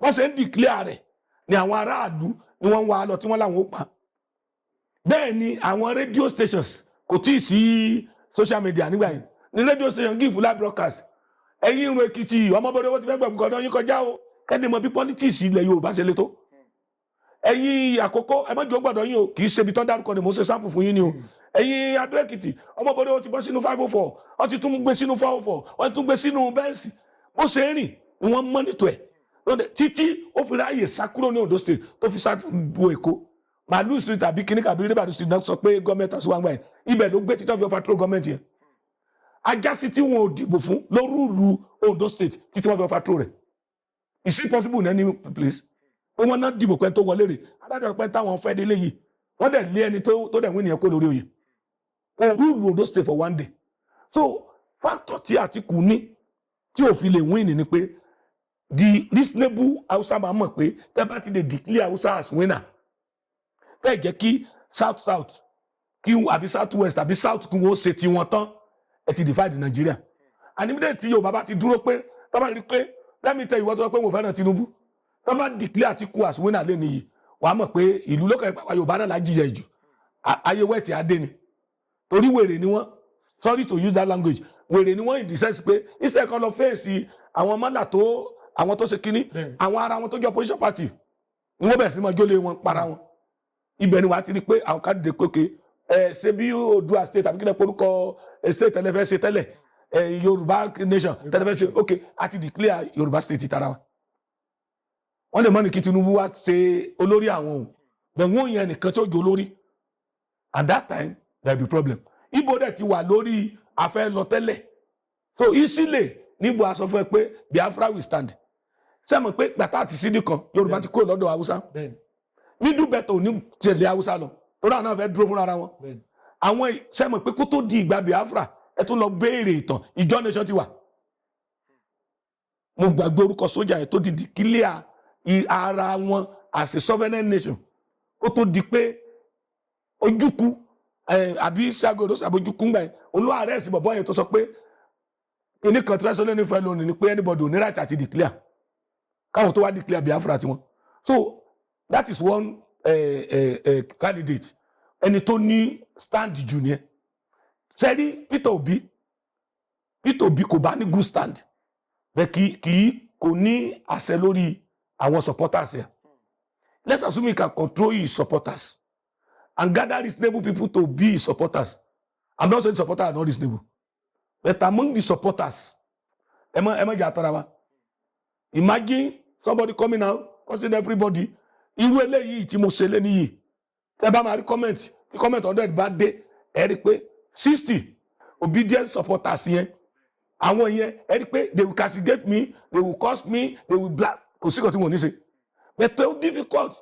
Wọ́n ṣe ń declare rẹ̀ ni àwọn aráàlú ni wọ́n ń wá lọ tí wọ́n làwọn ó pa. Bẹ́ẹ̀ ni àwọn radio stations, kò tí ì sí social media nígbà yẹn, ní radio station give live broadcast: "Ẹ̀yin irun Èkìtì, Ọmọbọdé owó ti fẹ́ gbẹ̀bùkọ̀ ọ̀dọ́ yín kọjá o." Kẹ́ni mọ bí politics ilẹ̀ Yorùbá ṣe le tó. "Ẹ̀yin Àkókò, ẹ má jẹ́ ó gbọ́dọ̀ yín o." Kì í ṣe ibi tó ń dárúkọ ni mo ṣe sample fún yín ni o. "Ẹ̀yin Adó Èkìtì, Ọmọbọdé owó ti bọ́ sínú 504, wọ́n ti tún gbé sínú 404, wọ́n ti tún gbé sínú Benz." Bó ṣe ń rìn ni wọ́n monitor ẹ̀ títí ó fi ráàyè sá kúrò ní Ondo State, tó fi sá wo Èkó. Màálù Street àbí kíní kàbí Rébàdù Street náà sọ pé gọ́ọ̀mẹ̀ntì àti wàǹgbà yẹn, ibẹ̀ ló gbé títọ́ fi overthrow gọ́ọ̀mẹ̀ntì yẹn. Ajásí tí wọn ò dìbò fún ló rule Ondo State títí wọ́n fi overthrow rẹ̀. Is it possible in any place? Pé wọ́n náà dìbò pé tó wọlé rè, adájọ́ pé táwọn fẹ́ délé yìí, wọ́n dẹ̀ lé ẹni tó dẹ̀ wí nìyẹn kó lórí oyè. Kò rule Ondo State for one day. So factor tí Àtìkù ní tí ò fi lè win ni pé the reasonable Hausa máa mọ̀ pé tẹ́ bá ti lè declare Hausa as winner, tẹ́ jẹ́ kí South South kí àbí South West àbí South kí wọ́n ṣe tiwọn tán, ẹ ti divide Nigeria. And immediately tí Yorùbá bá ti dúró pé tọ́ bá rí pé, let me tell you, wọ́n tó sọ pé wọ́n fẹ́ràn Tinubu, tọ́ bá declare Àtìkù as winner lé nìyí, wàá mọ̀ pé ìlú lókè ìpàwọ̀ Yorùbá náà lájìyà jù. Ayé wẹ̀tì adé ni, torí wèrè ni wọ́n. Sorry to use that language. Wèrè ni wọ́n in the sense pé instead kan lọ fèsì àwọn mọ́là tó àwọn tó ṣe kínní, àwọn ara wọn tó jọ opposition party ni wọ́n bẹ̀rẹ̀ sí máa jólé wọn para wọn. Ibẹ̀ ni wàá ti rí pé àwọn kan dìde kókè ẹ ṣe bí Oòduà State àbí kí lè porúkọ state tẹ́lẹ̀ fẹ́ ṣe tẹ́lẹ̀ ẹ, Yorùbá nation tẹ́lẹ̀ fẹ́ ṣe. Ok, a ti declare Yorùbá state tara wa. Wọ́n lè mọ́ ní kí Tinubu wá ṣe olórí àwọn o, bẹ̀ wọ́n yẹn nìkan tó jọ olórí. At that time there be problem. Ibo dẹ̀ ti wà lórí afẹ́ lọ tẹ́lẹ̀, so easily níbo a sọ fún ẹ pé Biafra will stand. Sẹ́mi pé gbàtà àti sídìí kan, Yorùbá ti kúrò lọ́dọ̀ Haúsá, Middle Belt ò ní tẹ̀lé Haúsá lọ torí àwọn náà fẹ́ dúró fúnra wọn. Àwọn sẹ́mi pé kó tó di ìgbà Biafra, ẹ tún lọ béèrè ìtàn, Ijaw Nation ti wà. Mo gbàgbé orúkọ sójà yẹn tó di declare ara wọn as a sovereign nation kó tó di pé Ojukwu àbí Sago ló sàbójúkú ńgbà yẹn olú arrest bọ̀bọ̀ yẹn tó sọ pé kíní kan tí wọ́n ní fẹ́ lónìí ni pé anybody ò ní right àti declare, káwọn tó wá declare Biafra tiwọn. So that is one candidate, ẹni tó ní stand jù nìyẹn. Sẹ́rí Peter Obi, Peter Obi kò bá ní good stand bẹ́ẹ̀, kì í kò ní àṣẹ lórí àwọn supporters yẹn. Let's assume he can control his supporters and gather reasonable people to be his supporters. I'm not saying supporters are not reasonable, but among the supporters, ẹ má jẹ́ àtàrà wa. Imagine somebody coming out causing everybody irú eléyìí tí mo ṣe lé níyì. Tẹ́ bá máa rí comment tí comment 100 bá dé, ẹ rí pé 60 obedient supporters yẹn, àwọn yẹn, ẹ rí pé they will castigate me, they will curse me, they will black, kò sí kan tí wọn ò ní ṣe. But ó difficult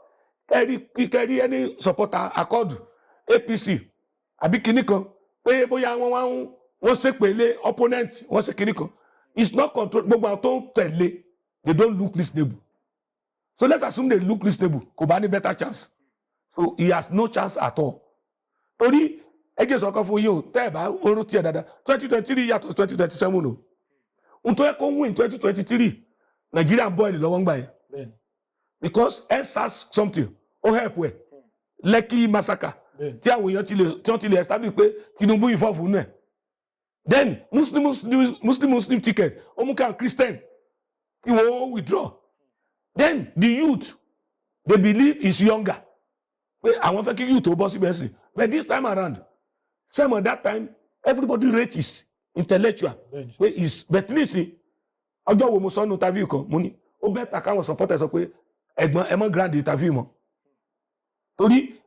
kẹrí kẹrí any supporter Accord, APC àbí kinní kan pé bóyá wọ́n wá ń wọ́n ṣépè lé opponent, wọ́n ṣe kinní kan. It's not control. Gbogbo àwọn tó ń tẹ̀lé, they don't look reasonable. So let's assume they look reasonable, kò bá ní better chance. So he has no chance at all, torí ẹ jẹ́ sọ̀kan fún yín o, tẹ́ ẹ̀ bá oró tiẹ̀ dáadáa, 2023 yàtọ̀ sí 2027 o. N tó yẹ kó win 2023, Nàìjíríà ń boil lọ́wọ́ ń gbà yẹn because EndSARS something ó help ẹ̀, Lekki massacre tí àwọn èèyàn ti lè tí wọ́n ti lè establish pé Tinubu involve nínú ẹ̀. Then Muslim Muslim Muslim Muslim ticket, ó mú ká Christian kí wọ́n withdraw. Then the youth, they believe is younger, pé àwọn fẹ́ kí youth ó bọ́ síbẹ̀ sí. But this time around, same at that time, everybody rate is intellectual pé is, but nísìn, ọjọ́ wo mo sọ nínú interview kan, mo ní ó better káwọn supporters sọ pé ẹ̀gbọ́n, ẹ mọ́ grant interview mọ́, torí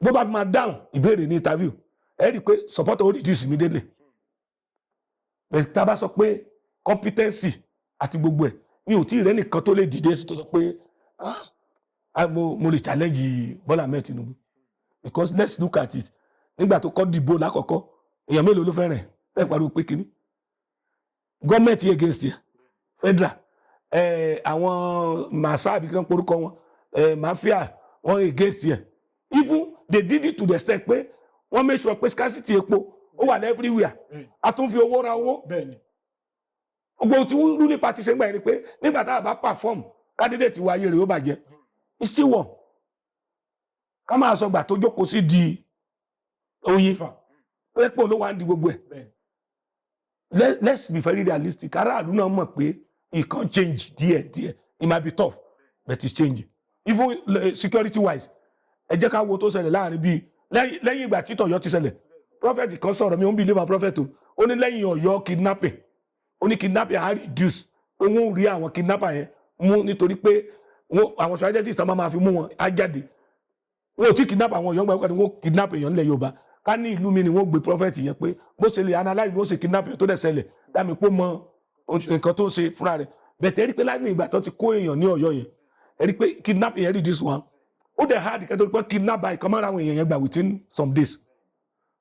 bó bá fi máa dáhùn ìbéèrè ní interview, ẹ rí i pé supporter ó reduce immediately. But tá a bá sọ pé competency àti gbogbo ẹ̀, mi ò tí ì rẹ́nìkan tó lè dìde sí tó sọ pé, ah, mo lè challenge Bọ́lá Ahmed Tinubu, because let's look at it. Nígbà tó kọ́ dìbò lákọ̀ọ́kọ́, èèyàn mélòó ló fẹ́ràn ẹ̀ bẹ́ẹ̀ pariwo pé kínní gọ́ọ̀mẹ̀ntì against ẹ̀, federal àwọn màsá àbí kí wọ́n porúkọ wọn, mafia, wọ́n against ẹ̀. Even they did it to the extent pé wọ́n make sure pé scarcity epo ó wà everywhere, a tún fi owó ra owó. Gbogbo ohun tí ruling party ṣe ń gbà yẹn ni pé nígbà tá a bá perform, candidate wa ayé rẹ̀ ó bàjẹ́. It's still won. Ká máa sọ gbà tó jókòó sí di oyin pé pò ló wà ń di gbogbo ẹ̀. Let's be very realistic. Aráàlú náà mọ̀ pé it can change díẹ̀ díẹ̀. It might be tough, but it's changing. Even security wise, ẹ jẹ́ ká wo tó ṣẹlẹ̀ láàrin bíi lẹ́yìn ìgbà tí tọ̀yọ́ ti ṣẹlẹ̀. Prophet kan sọ̀rọ̀, mi ò ń believe am prophet o. Ó ní lẹ́yìn Ọ̀yọ́ kidnapping, ó ní kidnapping á reduce, pé wọ́n ò rí àwọn kidnapper yẹn mú nítorí pé àwọn strategies tó máa fi mú wọn á jáde. Wọn ò tí kidnap àwọn Ọ̀yọ́ gbàgbọ́ ni wọ́n kidnap èèyàn nílẹ̀ Yorùbá. Ká ní ìlú mi ni wọ́n gbé prophet yẹn pé bó ṣe lè analyse bó ṣe kidnap èèyàn tó dẹ̀ ṣẹlẹ̀ dámi pé ó mọ nǹkan tó ṣe fúnra rẹ̀ bẹ̀tẹ̀ rí pé láti ìgbà tó ti kó èèyàn ní Ọ̀yọ́ yẹn. Ẹ rí i pé kidnapping yẹn reduce one. Ó dẹ̀ hard kẹ́tọ́ pé kidnap by kọ́mọ́ra àwọn èèyàn yẹn gbà within some days.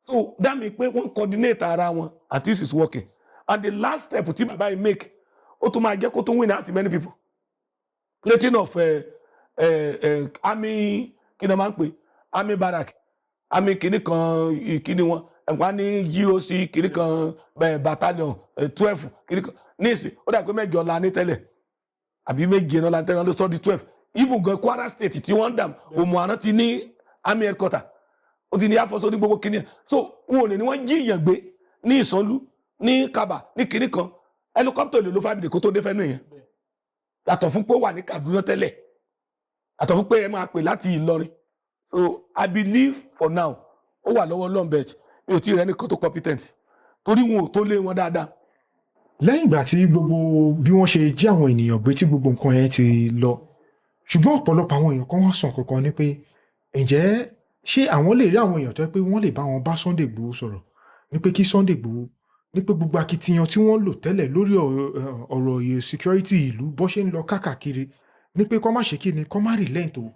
So that mean pé wọ́n coordinate ara wọn and this is working. And the last step tí bàbá yìí make, ó tún máa jẹ́ kó tún win out many people. Creating of army, kí ni wọ́n máa ń pè, army barrack, army kìíní kan, ìkíní wọn ẹ̀wọ̀n ní GOC kìíní kan, battalion 12 kìíní kan níìsín. Ó dà pé mẹ́jọ la ní tẹ́lẹ̀ àbí méje náà la ní tẹ́lẹ̀, ló sọ di 12. Even gan Kwara State tí wọ́n ń dàm Òmù-Àrán ti ní army headquarter, ó ti ní àfọ̀sọ́ ní gbogbo kìíní. So wọn ò lè ní wọ́n jí ìyàn gbé ní Ìsànlú, ní Kaba, ní kìíní kan, helicopter lè lo 5 days kó tó dé fẹ́nu yẹn, yàtọ̀ fún pé ó wà ní Kaduna tẹ́lẹ̀, yàtọ̀ fún pé ẹ máa pè láti Ìlọrin. So I believe for now, ó wà lọ́wọ́ Lombet. Mi ò tí ì rẹ́ nìkan tó competent torí wọn ò tó lé wọn dáadáa. Lẹ́yìn ìgbà tí gbogbo bí wọ́n ṣe jí àwọn ènìyàn gbé, tí gbogbo nǹkan yẹn ti lọ, ṣùgbọ́n ọ̀pọ̀lọpọ̀ àwọn èèyàn kan wá sọ kankan ni pé ǹjẹ́ ṣé àwọn lè rí àwọn èèyàn tó yẹ pé wọ́n lè bá wọn bá Sunday Igboho sọ̀rọ̀ ní pé kí Sunday Igboho ní pé gbogbo akitiyan tí wọ́n lò tẹ́lẹ̀ lórí ọ̀rọ̀ security ìlú, bó ṣe ń lọ káàkiri, ní pé kó má ṣe kí ni, kó má relent o,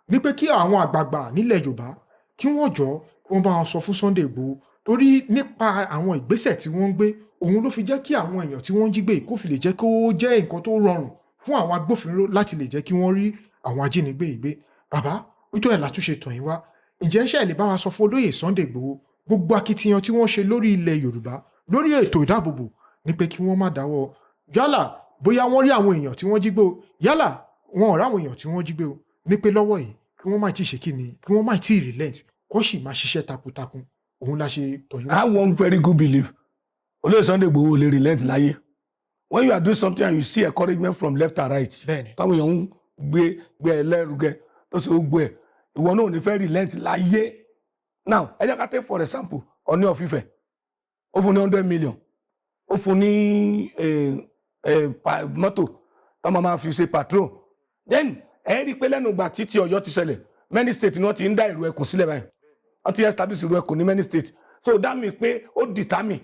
ní pé kí àwọn àgbààgbà nílẹ̀ Yorùbá kí wọ́n jọ kí wọ́n bá wọn sọ fún Sunday Igboho, torí nípa àwọn ìgbésẹ̀ tí wọ́n ń gbé, òun ló fi jẹ́ kí àwọn èèyàn tí wọ́n ń jí gbé kó fi lè jẹ́ kó jẹ́ nǹkan tó rọrùn fún àwọn agbófinró láti lè jẹ́ kí wọ́n rí àwọn ajínigbé yìí gbé. Bàbá, nítorí ẹ̀ látúnṣe tàn yín wá, ǹjẹ́ ṣe lè bá wa sọ fún olóyè Sunday Igboho, gbogbo akitiyan tí wọ́n ṣe lórí ilẹ̀ Yorùbá lórí ètò ìdáàbòbò, ní pé kí wọ́n má dáwọ́, yálà bóyá wọ́n rí àwọn èèyàn tí wọ́n jí gbé o, yálà wọn ò ráwọn èèyàn tí wọ́n jí gbé o, ní pé lọ́wọ́ yìí kí wọ́n má tí ì ṣe kí ni, kí wọ́n má tí ì relent, kó sì máa ṣiṣẹ́ takuntakun. Òun la ṣe tọ̀ yín I wá. have one very good belief. Olóyè Sunday Igboho ò lè relent láyé. When you are doing something and you see encouragement from left and right, táwọn èèyàn ń gbé gbé ẹ lẹ́rùgẹ tó ṣe ó gbé ẹ, ìwọ náà ò ní fẹ́ relent láyé. Now, ẹ jẹ́ ká take for example Ọọ̀ni of Ifẹ̀. Ó fún ní 100 million, ó fún ní mọ́tò tó máa fi ṣe patrol. Then ẹ rí i pé lẹ́nu ìgbà títí Ọ̀yọ́ ti ṣẹlẹ̀, many states ni wọ́n ti ń dá ìrù ẹkùn sílẹ̀ báyìí. Wọ́n ti establish ìrù ẹkùn ní many states. So that mean pé ó determine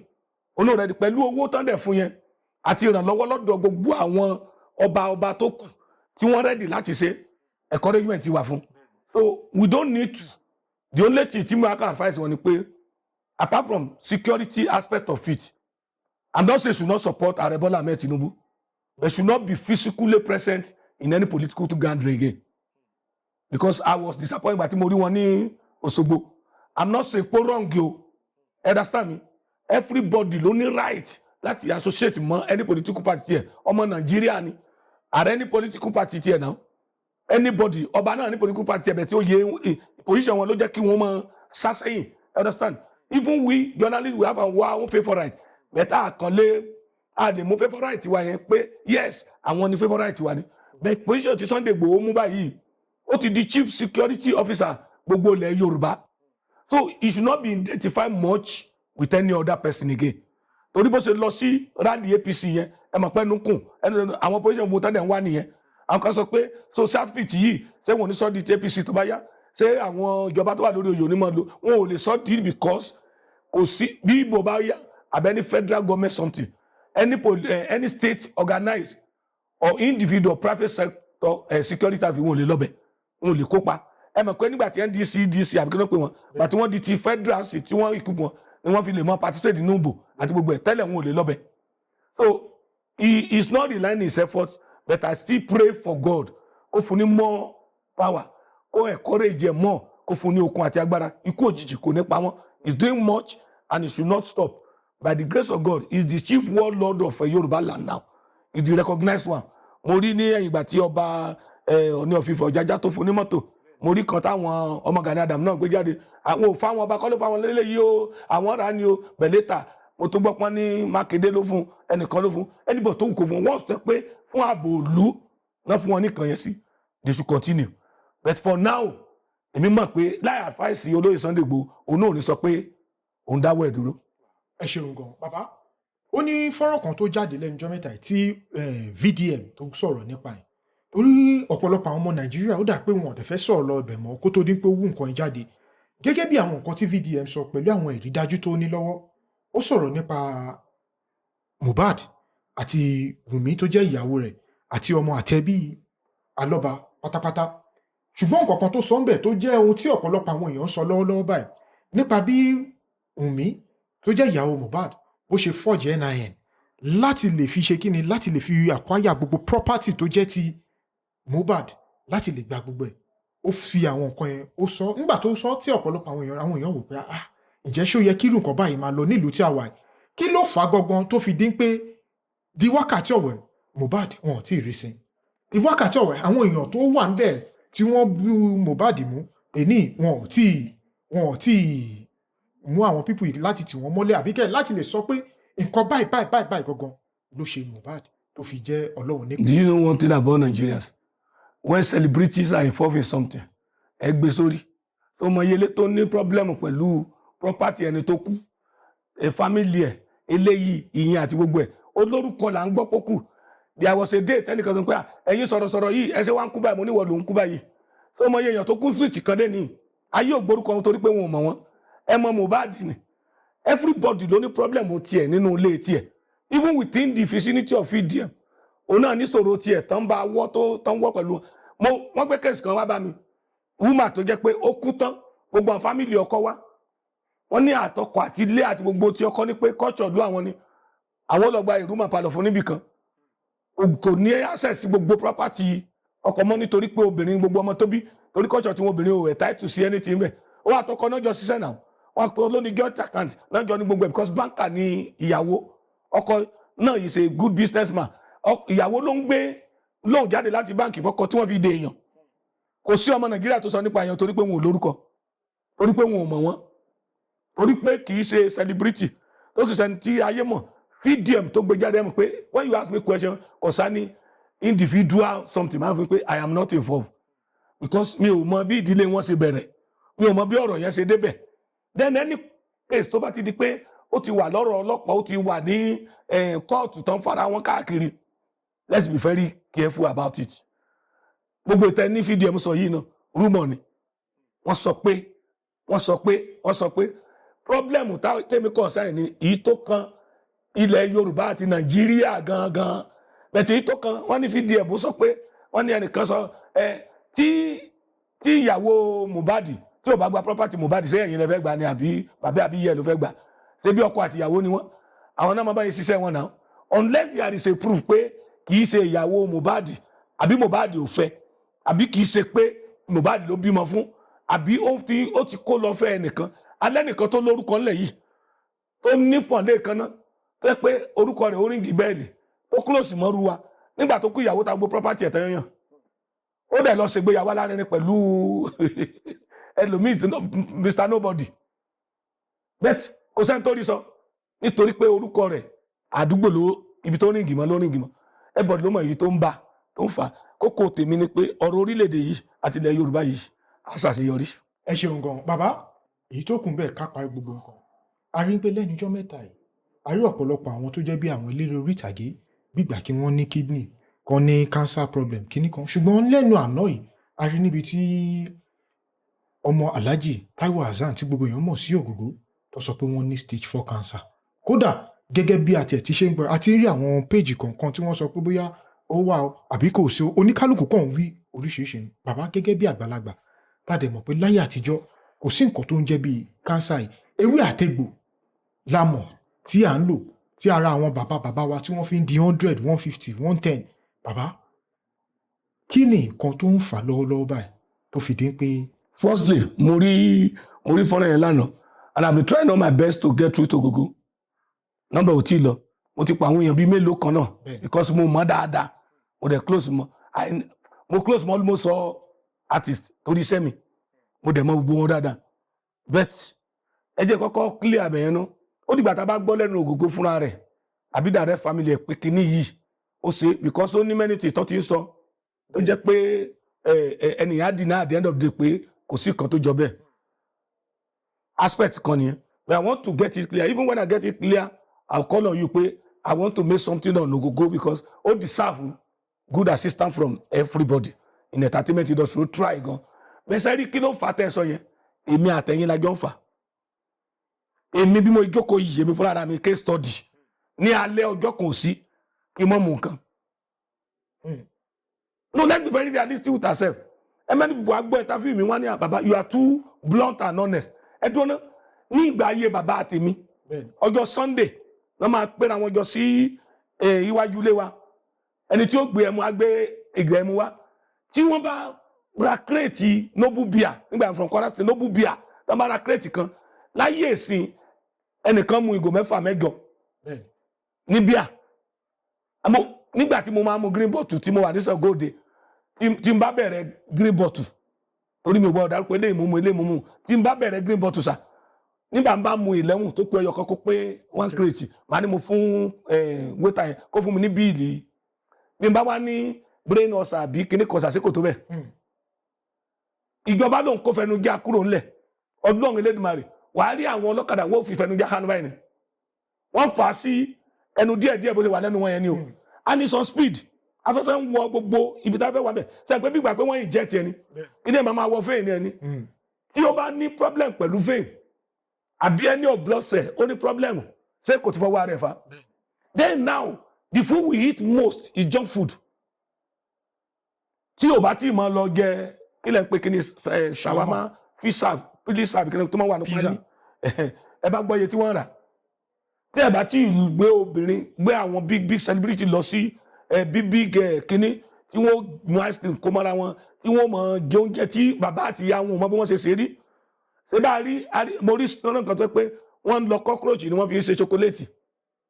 olóòrẹ́ pẹ̀lú owó tán dẹ̀ fún yẹn àti ìrànlọ́wọ́ lọ́dọ̀ gbogbo àwọn ọba ọba tó kù tí wọ́n ready láti ṣe encouragement ti wà fún. So we don't need to. The only thing tí mo can advise wọn ni pé apart from security aspect of it, I'm not saying should not support Ààrẹ Bola Ahmed Tinubu, but should not be physically present in any political gathering again, because I was disappointed by tí mo rí wọn ní Òṣogbo. I'm not saying pé wrong o, understand me? Everybody ló ní right láti associate mọ́ any political party tiẹ̀. Ọmọ Nàìjíríà ni. Ààrẹ ní political party tiẹ̀ náà, anybody, ọba náà ní political party tiẹ̀ bẹ̀ tí ó yẹ position wọn ló jẹ́ kí wọ́n máa sá sẹ́yìn, understand? Even we journalists, we have our own favourite, but àkànlé a lè mú favourite wa yẹn pé yes, àwọn ni favourite wa ni. But position ti Sunday Igboho mú báyìí, ó ti di chief security officer gbogbo ilẹ̀ Yorùbá, so he should not be identified much with any other person again, torí bó ṣe lọ sí rally APC yẹn, ẹ mọ̀ pé ẹnu kùn ẹnu àwọn position gbogbo tán dẹ̀ ń wá nìyẹn. Àwọn kan sọ pé so certificate yìí, ṣé wọn ò ní sọ di APC tó bá yá? Ṣé àwọn ìjọba tó wà lórí oyè onímọ̀ lò wọn ò lè sọ di? Because kò sí bí ibo bá yá àbẹ ní federal government something, any state organized or individual private sector security àfi wọn ò lè lọ́bẹ̀, wọn ò lè kópa. Ẹ mọ̀ pé nígbà tí NDC DC àbí kí ló pè wọ́n, gbà tí wọ́n di ti federal sí tí wọ́n equip wọn ni wọ́n fi lè mọ participate nínú ìbò àti gbogbo ẹ̀. Tẹ́lẹ̀, wọn ò lè lọ́bẹ̀. So he is not relying his effort, but I still pray for God kó fún ní more power, kó encourage ẹ more, kó fún ní okun àti agbára. Ikú òjijì kò ní pa wọ́n. He is doing much and he should not stop. By the grace of God, he is the chief warlord of Yoruba land now. He is the recognized one. Mo rí ní ẹ̀yìn ìgbà tí ọba Ọọ̀ni of Ifẹ̀ Ọ̀jájá tó fún ní mọ́tò, mo rí kan táwọn ọmọ Gani Adam náà gbé jáde. Àwọn ò fáwọn ọba kọ́ ló fáwọn lélẹ́yìí o, àwọn rà ní o. Bẹ̀lẹ́tà mo tún gbọ́ pọ́n ní Mákindé ló fún, ẹnìkan ló fún, ẹnìbọ̀ tó ń kó fún wọ́n sọ pé fún ààbò òlu náà fún wọn nìkan yẹn sí. They should continue, but for now, èmi mọ̀ pé láì advice olóyè Sunday Igboho, òun náà ò ní sọ pé òun dáwọ́ ẹ̀ dúró. Ẹ ṣeun gan, bàbá. Ó ní fọ́nrán kan tó jáde lẹ́nu ọjọ́ mẹ́ta yìí tí VDM tó sọ̀rọ̀ nípa ẹ̀, torí ọ̀pọ̀lọpọ̀ àwọn ọmọ Nàìjíríà, ó dà pé wọn ò dẹ̀ fẹ́ sọ̀rọ̀ lọ ibẹ̀ mọ́ kó tó dín pé ó wú nǹkan yìí jáde. Gẹ́gẹ́ bí àwọn nǹkan tí VDM sọ pẹ̀lú àwọn ẹ̀rí dájú tó ní lọ́wọ́, ó sọ̀rọ̀ nípa Mohbad àti Wùmí tó jẹ́ ìyàwó rẹ̀ àti ọmọ àtẹ̀bí Alọ́ba. Pátápátá. Ṣùgbọ́n nǹkan kan tó sọ ń bẹ̀ tó jẹ́ ohun tí ọ̀pọ̀lọpọ̀ àwọn èèyàn ń sọ lọ́wọ́lọ́wọ́ báyìí nípa bí Wùnmí tó jẹ́ ìyàwó Mohbad bó ṣe forge NIN láti lè fi ṣe kíni, láti lè fi acquire gbogbo property tó jẹ́ ti Mohbad, láti lè gba gbogbo ẹ̀. Ó fi àwọn nǹkan yẹn, ó sọ nígbà tó sọ tí ọ̀pọ̀lọpọ̀ àwọn èèyàn wò pé, ah, ǹjẹ́ ṣó yẹ kí irú nǹkan báyìí máa lọ nílùú tí a wà yìí? Kí ló fà á gangan tó fi dín pé di wákàtí ọ̀wẹ̀ Mohbad wọn ò tí ì rí sin, di wákàtí ọ̀wẹ̀ àwọn èèyàn tó wà ńbẹ̀ tí wọ́n bú Mohbad mú èní, wọn ò tí ì mú àwọn people yìí láti tì wọ́n mọ́lẹ̀, àbíkẹ́ láti lè sọ pé nǹkan báyìí báyìí báyìí báyìí gangan ló ṣe Mohbad tó fi jẹ́ Ọlọ́run nípè? Do you know one thing about Nigerians? When celebrities are involved in something, ẹ gbé sórí tó mọ iyele tó ní problem pẹ̀lú property ẹni tó kú, ẹ family ẹ, eléyìí, ìyẹn àti gbogbo ẹ, olórúkọ là ń gbọ́ pókù. There was a day tẹnìkan sọ pé, "Ah, ẹ̀yin sọ̀rọ̀sọ̀rọ̀ yìí, ẹ ṣe wá ń kú báyìí." Mo níwọ̀ ló ń kú báyìí. Tó mọ iye èèyàn tó kú street kan dé ní ayé ò gbórúkọ wọn torí pé wọn ò mọ̀ wọ́n. Ẹ mọ Mohbad ni. Everybody ló ní problem tiẹ̀ nínú ilé tiẹ̀. Even within the vicinity of VDM, òun náà níṣòro tiẹ̀ tán bá wọ́ tó tán wọ́ pẹ̀lú mo. Wọ́n gbé case kan wá bá mi, woman tó jẹ́ pé ó kú tán, gbogbo àwọn family ọkọ wá, wọ́n ní àtọkọ àti ilé àti gbogbo tí ọkọ ní pé culture ìlú àwọn ni àwọn lọ gba ìrúmọ̀ palọ̀ fún níbì kan, kò ní access sí gbogbo property ọkọ mọ́ nítorí pé obìnrin gbogbo ọmọ tó bí, torí culture tí wọn obìnrin ò entitled sí anything bẹ́ẹ̀. Ó wà àtọkọ náà jọ ṣiṣẹ́ náà, wọn pe olóní joint account náà jọ ní gbogbo ẹ̀, because banker ni ìyàwó. Ọkọ náà is a good businessman. Ìyàwó ló ń gbé lóun jáde láti báǹkì fọkọ tí wọ́n fi dé èèyàn. Kò sí ọmọ Nàìjíríà tó sọ nípa èèyàn torí pé wọn ò lórúkọ, torí pé wọn ò mọ̀ wọ́n, torí pé kì í ṣe celebrity tó kì í ṣẹni tí ayé mọ̀. VDM tó gbé jáde mọ̀ pé when you ask me question concerning individual something, máa fi pé I am not involved because mi ò mọ bí ìdílé wọn ṣe bẹ̀rẹ̀, mi ò mọ bí ọ̀rọ̀ yẹn ṣe débẹ̀. Then any case tó bá ti di pé ó ti wà lọ́rọ̀ ọlọ́pàá, ó ti wà ní kóòtù tán fara wọn káàkiri, let's be very careful about it. Gbogbo ìtẹ́ ní VDM sọ yìí náà, rumour ni. Wọ́n sọ pé, wọ́n sọ pé, wọ́n sọ pé. Problem tèmi kọ̀ sáyẹn ni èyí tó kan ilẹ̀ Yorùbá àti Nàìjíríà gangan bẹ̀tẹ̀, èyí tó kan wọ́n ní VDM sọ pé wọ́n ní ẹnìkan sọ ẹ tí ìyàwó Mohbad tí ò bá gba property Mohbad, ṣé ẹ̀yin lẹ fẹ́ gbà ni àbí bàbá àbí yẹ ló fẹ́ gbà? Ṣé bí ọkọ àti ìyàwó ni wọ́n? Àwọn náà máa bá yín ṣiṣẹ́ wọn náà, unless there is a proof pé kì í ṣe ìyàwó Mohbad, àbí Mohbad ò fẹ́, àbí kì í ṣe pé Mohbad ló bímọ fún, àbí ó ti kó lọ fẹ́ ẹnìkan alẹ́ nìkan tó lórúkọ ńlẹ̀ yìí tó nífọ̀n lẹ́ẹ̀kan náà, tó yẹ pé orúkọ rẹ̀ ó ring bell, tó close mọ́rú wa. Nígbà tó kú, ìyàwó ta gbó property ẹ̀ tán yàn, ó dẹ̀ lọ ṣègbéyàwó alárinrin pẹ̀lú ẹlòmíì, Mr Nobody, but kò sẹ́ni tó rí sọ nítorí pé orúkọ rẹ̀ àdúgbò ló ibi tó ring mọ́ ló ring mọ́. Everybody ló mọ̀ èyí tó ń bá tó ń fà á. Kókó tèmi ni pé ọ̀rọ̀ orílẹ̀-èdè yìí àti ilẹ̀ Yorùbá yìí á ṣàṣeyọrí. Ẹ ṣeun gan, bàbá. Èyí tó kù bẹ́ẹ̀, ká parí gbogbo nǹkan. A rí pé lẹ́nu ijọ́ mẹ́ta yìí, a rí ọ̀pọ̀lọpọ̀ àwọn tó jẹ́ bí àwọn eléré orí ìtàgé gbígbà kí wọ́n ní kidney kan, ní cancer problem kíní kan. Ṣùgbọ́n lẹ́nu àná yìí, a rí níbi tí ọmọ Alhaji Taiwo Hassan tí gbogbo èèyàn mọ̀ sí Ògògó tó sọ pé wọ́n ní stage 4 cancer. Kódà gẹ́gẹ́ bí àti ẹ̀ ti ṣe ń gbọ́, àti rí àwọn péèjì kọ̀ọ̀kan tí wọ́n sọ pé bóyá ó wà o àbí kò sí o, oníkálukú kàn ń wí oríṣiríṣi ni. Bàbá, gẹ́gẹ́ bí àgbàlagbà tá a dẹ̀ mọ̀ pé láyé àtijọ́ kò sí nǹkan tó ń jẹ́ bíi cancer yìí, ewé àtegbò la mọ̀ tí à ń lò, tí ara àwọn bàbá bàbá wa tí wọ́n fi ń di 100, 150, 110. Bàbá, kí ni nǹkan tó ń fà lọ́wọ́lọ́wọ́ báyìí tó fi dín pé Firstly, mo rí fọ́nrán yẹn lánàá and I been trying all my best to get through to Ogogo. Nọ́mbà ò tí ì lọ. Mo ti pa àwọn èèyàn bíi mélòó kan náà because mo mọ̀ dáadáa, mo dẹ̀ close mọ́. Mo close mọ́ almost all artist torí iṣẹ́ mi, mo dẹ̀ mọ̀ gbogbo wọn dáadáa. But ẹ jẹ́ kọ́kọ́ clear abẹ̀yẹn náà. Ó dìgbà tá a bá gbọ́ lẹ́nu Ògògó fúnra rẹ̀ àbí direct family ẹ̀ pé kinní yìí ó ṣe, because ó ní many things tó ti ń sọ tó jẹ́ pé ẹnìyàn á deny at the end of the day pé kò sí kan tó jọ bẹ́ẹ̀. Aspect kan nìyẹn, but I want to get it clear. Even when I get it clear, I will call on you pé I want to make something on Ogogo because ó deserve good assistance from everybody in entertainment industry. Ó try gan. Bẹ́ẹ̀ sẹ́rí, kí ló ń fa tẹ́ ẹ sọ yẹn? Èmi àtẹ̀yìn la jọ ń fà. Èmi bí mo jókòó yìí, èmi fúnra mi case study. Ní alẹ́ ọjọ́ kan ò sí kí n mọ̀ mú nǹkan. No, let's be very realistic with ourselves. And many people are gbọ́ interview mi, wọ́n ní, "Ah, baba, you are too blunt and honest." Ẹ dúró ná, ní ìgbà ayé bàbá tèmi, ọjọ́ Sunday wọ́n máa pera wọn jọ sí iwájú ilé wa. Ẹni tí ó gbé ẹmu á gbé ìgbà ẹmu wá. Tí wọ́n bá ra crate Noble beer nígbà from Kwara State, Noble beer, wọ́n bá ra crate kan láyé ìsìn, ẹnìkan mu ìgò mẹ́fà, mẹ́jọ ní bíà. Àmọ́ nígbà tí mo máa mu green bottle tí mo wà ní Ṣàngóòde, tí n bá bẹ̀rẹ̀ green bottle, torí mi ò gbọ́dọ̀ dárúkọ eléyìí mú mu, eléyìí mú mu, tí n bá bẹ̀rẹ̀ green bottle sà, nígbà n bá mu 11 tó pé ẹyọ kan, kó pé one crate, màá ní mo fún waiter yẹn kó fún mi ní bill. Bí n bá wá ní brain ulcer àbí kíní kan sàṣekò tó bẹ̀, ìjọba ló ń kó fẹnu já kúrò ńlẹ̀. Ọlọ́run Elédùmarè, wàá rí àwọn ọlọ́kadà, wọ́n fi fẹnu já kánú báyìí ni wọ́n fà á sí ẹnu díẹ̀díẹ̀, bó ṣe wà lẹ́nu wọn yẹn ni o. A ní some speed, afẹ́fẹ́ ń wọ gbogbo ibi tá a fẹ́ wà bẹ̀ sẹ́yìn pé bí ìgbà pé wọ́n yìí jẹ́ tiẹ̀ ni, ilé màá máa wọ vein ẹni tí ó bá ní problem pẹ̀lú vein àbí ẹni of blood cell, ó ní problem, ṣé kò ti fọwọ́ ara ẹ̀ fa? Then now, the food we eat most is junk food. Tí o bá tí mọ lọ jẹ, kí lẹ́ ń pè kí ni, shawarma, pizza, pizza, kí ni tó máa wà ní Pizza. pálí, ẹ bá gbọ́ iye tí wọ́n rà. Tí ẹ bá tí gbé obìnrin, gbé àwọn big big celebrity lọ sí big big kínní tí wọ́n mú ice cream kó mọ́ra wọn, tí wọ́n mọ̀ jẹ oúnjẹ tí bàbá àti ìyá wọn ò mọ bí wọ́n ṣe ṣe rí. Ṣé bá a rí mo rí sọ́nà kan tó pé wọ́n ń lọ cockroach ni wọ́n fi ń ṣe chocolate.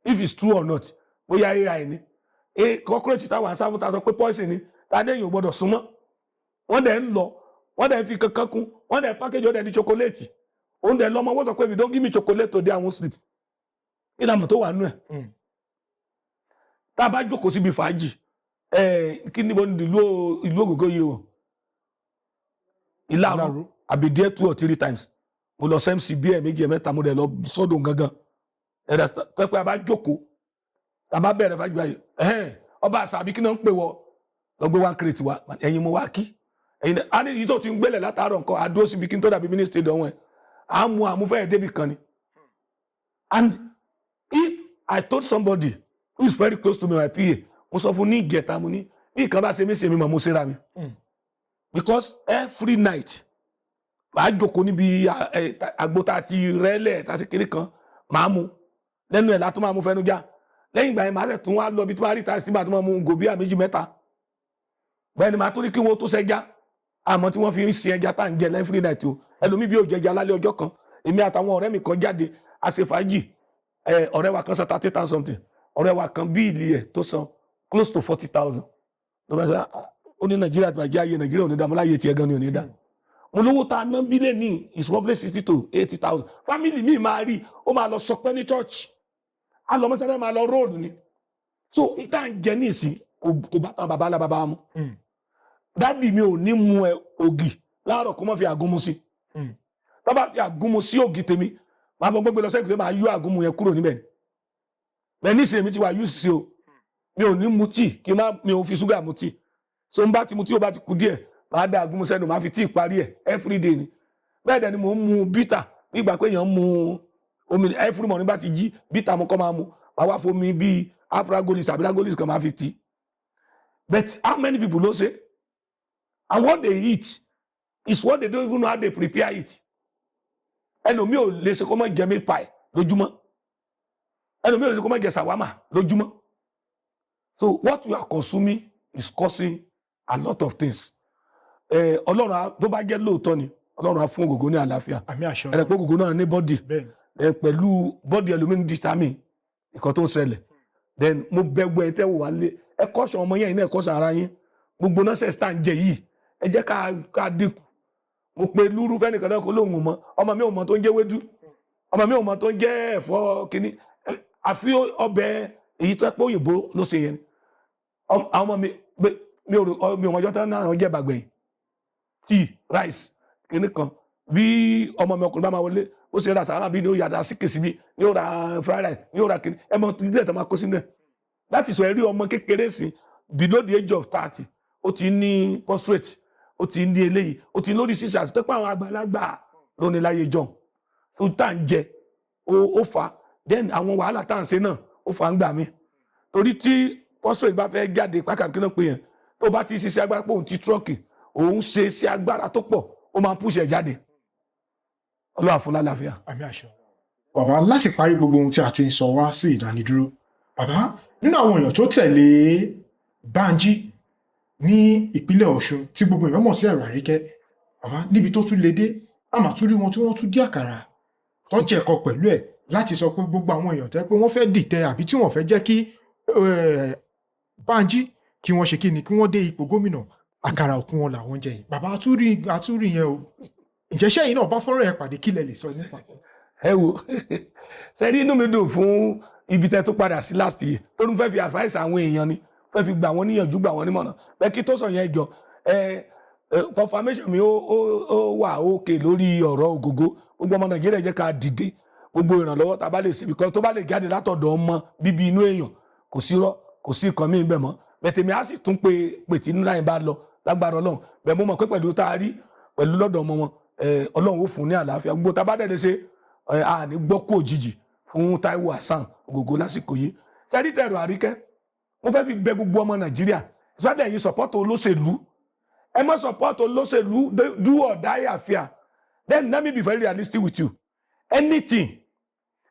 If it's true or not, bóyá AI ni cockroach táwọn asáfún ta sọ pé poison ni, tàdé èèyàn ò gbọdọ̀ súnmọ́. Wọ́n dẹ̀ ń lọ, wọ́n dẹ̀ ń fi kankan kún, wọ́n dẹ̀ package, ó dẹ̀ ní chocolate. Òun dẹ̀ lọ́mọ, wọ́n sọ pé, "If you don't give me chocolate today, I won't sleep." Ìlànà tó wà nú ẹ̀, tá a bá jókòó síbi fàájì, kí ni mo ní ìlú Ògógó yìí o, Ìlàrú. Ìláró. Àbí díẹ̀, two or three times mo lọ sẹ́mc bí ẹ̀ méjì, ẹ̀ mẹ́ta, mo dẹ̀ lọ sọ́dọ̀ gangan ẹ̀rọ pẹ́pẹ́. A bá jókòó, tá a bá bẹ̀rẹ̀ fàájì báyìí, ẹ̀hẹ́n, ọba àṣà àbí kí náà ń pè wọ lọ gbé one crate wa, ẹ̀yin mo wá kí ẹ̀yin náà. A ní èyí tó ti ń gbélé látàárọ̀ nǹkan àdúró síbi kí n tó dàbí mínísítì dánwò ẹ̀ à ń mu àmúfẹ́ débì kan ni. And if I told somebody who is very close to me, my PA, mo sọ fún ní ìjẹta, mo ní bí nǹkan bá ṣe mí ṣe mí mọ̀, mo ṣe ra mi, because every night màá jókòó níbi àgbo tá a ti rẹ́lẹ̀, tá a ṣe kéré kan, màá mu lẹ́nu ẹ̀ látún máa mú fẹnu já. Lẹ́yìn ìgbà yẹn, màá sẹ̀ tún wá lọ bí tí wọ́n á rí ta sí, màá tún máa mu gòbíà méjì, mẹ́ta. Bẹ́ẹ̀ ni màá tún ní kí wọ́n tó ṣẹja, àmọ́ tí wọ́n fi ń sin ẹja tá à ń jẹ every night o. Ẹlòmíì bí ò jẹja lálẹ́ ọjọ́ kan. Èmi àtàwọn ọ̀rẹ́ mi kan jáde, a ṣe fàájì. Ọ̀rẹ́ wa kan san 30,000 something, ọ̀rẹ́ wa kan bill ẹ̀ tó san close to 40,000. Ló bá sọ, "Ah," ó ní Nàìjíríà ti bàjẹ́, ayé Nàìjíríà ò ní dá. Mo láyé tiẹ̀ gan ni ò ní dá. Mo lówó tá a ná bílẹ̀ ní is roughly 60 to 80,000. Family mi máa rí, ó máa lọ sọpẹ́ ní church, á lọ mọ́sálẹ́, máa lọ road ni. So n tá à ń jẹ ní ìsìn kò bá tán bàbá ńlá bàbá mu. Daddy mi ò ní mu ẹ ògì láàárọ̀ kó má fi àgúnmu sí. Tó bá fi àgúnmu sí ògì tèmi, máa fọ gbégbé lọ sẹ́kùn tó máa yọ àgúnmu yẹn kúrò níbẹ̀. Bẹ́ẹ̀ nísìnyí mi ti wà yúùsì sí o, mi ò ní mu tíì kí n má, mi ò fi ṣúgà mu tíì. So n bá ti mu tí o bá ti kú díẹ̀, máa da àgúnmu sẹ́nu, máa fi tíì parí ẹ̀ every day ni. Bẹ́ẹ̀ dẹ̀ ni mò ń mu bitter bí ìgbà pé èèyàn ń mu omi. Every morning bá ti jí, bitter mo kọ́ máa mu, máa wá fomi bíi afragolis àbí ragolis kan máa fi tí. But how many people ló ṣe? And what they eat is what they don't even know how they prepare it. Ẹlòmíì ò lè ṣe kó má jẹ meat pie lójúmọ́, ẹlòmíì ò lè ṣe kó má jẹ shawarma lójúmọ́. So what you are consuming is causing a lot of things. Ọlọ́run tó bá jẹ́ lóòótọ́ ni, Ọlọ́run á fún Ògògó ní àlàáfíà. Àmín, àṣẹ. Ẹ̀rẹ̀ pé Ògògó náà ní body. Pẹ̀lú body ẹlòmíì determine nǹkan tó ń ṣẹlẹ̀. Then mo bẹ̀ gbọ́ ẹ tẹ́ wò wá lé, ẹ kọ́ṣọ́ ọmọ yẹn, iná ẹ kọ́ṣọ́ ara yín. Gbogbo nonsense tá à ń jẹ yìí, ẹ jẹ́ ká dínkù. Mo pe lúrú fẹ́nìkan náà kó lóun ò mọ, ọmọ mi ò mọ tó ń jẹ́ wédú, ọmọ mi ò mọ tó ń jẹ́ ẹ̀fọ́ kínní, àfi ọbẹ̀ èyí tó pé òyìnbó ló ṣe yẹn ni. Àwọn ọmọ mi mi ò rò, mi ò mọjọ́ tán náà jẹ́ bàgbẹ̀yìn tea, rice, kínní kan. Bí ọmọ mi ọkùnrin bá máa wọlé, ó ṣe ra sàrà bí ni ó yàtọ̀ síkè síbi ni ó ra fried rice ni ó ra kínní, ẹ mọ díẹ̀ tó máa kó sínú ẹ̀. That is why rí ọmọ kékeré sí below the age of 30, ó ti ní prostate, ó ti ní eléyìí, ó ti ní lórí sísè àti tẹ́pẹ́ àwọn àgbàlagbà lónìí láyé jọ tó tá à ń jẹ ó fà á. Then àwọn wàhálà tá à ń ṣe náà ó fà á ń gbà mí, torí tí prostate bá fẹ́ jáde pákàkí náà pé yẹn Tó bá ti ṣiṣẹ́ agbára pé òun ti truck, òun ṣe iṣẹ́ agbára tó pọ̀, ó máa ń push ẹ̀ jáde. Ọlọ́run á fún lálàáfíà. Àmín, àṣẹ. Bàbá, láti parí gbogbo ohun tí a ti ń sọ wá sí ìdánidúró, bàbá, nínú àwọn èèyàn tó tẹ̀lé Bánjí ní ìpínlẹ̀ Ọ̀ṣun tí gbogbo èèyàn mọ̀ sí Ẹ̀rọ Àríkẹ́, bàbá, níbi tó tún le dé, a mà tún rí wọn tí wọ́n tún dí àkàrà tó jẹ̀kọ pẹ̀lú ẹ̀ láti sọ pé gbogbo àwọn èèyàn tẹ́ pé wọ́n fẹ́ dìtẹ̀ àbí tí wọ́n fẹ́ jẹ́ kí Bánjí kí wọ́n ṣe kí ni, kí wọ́n dé ipò gómìnà, àkàrà òkun wọn làwọn jẹ yìí. Bàbá, àtúrí yẹn o. Ǹjẹ́ sẹ́yìn náà bá fọ́nrán yẹn pàdé? Kí lẹ lè sọ nípa? Ẹ wo, sẹ́rí, inú mi dùn fún ibi tẹ́ tó padà sí last year tó ń fẹ́ fi advice àwọn èèyàn ni, fẹ́ fi gbà wọ́n níyànjú, gbà wọ́n nímọ̀ràn bẹ́ẹ̀. Kí tó sọ yẹn jọ, ẹ ẹ confirmation mi ó wà òkè lórí ọ̀rọ̀ Ògògó. Gbogbo ọmọ Nàìjíríà, jẹ́ ká dìde, gbogbo ìrànlọ́wọ́ tá a bá lè ṣe, because tó bá lè jáde látọ̀dọ̀ ọmọ bíbí inú èèyàn, kò sí rọ́, kò sí nǹkan míì bẹ̀ mọ́. Bẹ́ẹ̀ tèmi á sì tún pé pè tí ńlá yẹn bá lọ lágbára Ọlọ́run. Bẹ́ẹ̀ mo mọ̀ pé pẹ̀lú tá a rí pẹ̀lú lọ́dọ̀ ọmọ wọn, Ọlọ́run ó fún ní àlàáfíà. Gbogbo tá a bá dẹ̀ lè ṣe, a ní gbọ́ kú òjijì fún Táíwò Hasan Ògògó lásìkò yìí. Sẹ́rí tẹ̀rọ Àríkẹ́, mo fẹ́ fi bẹ gbogbo ọmọ Nàìjíríà, ìsọdẹ̀ yìí, support olóṣèlú, ẹ má support olóṣèlú do or die affair. Then let me be very realistic with you. Anything,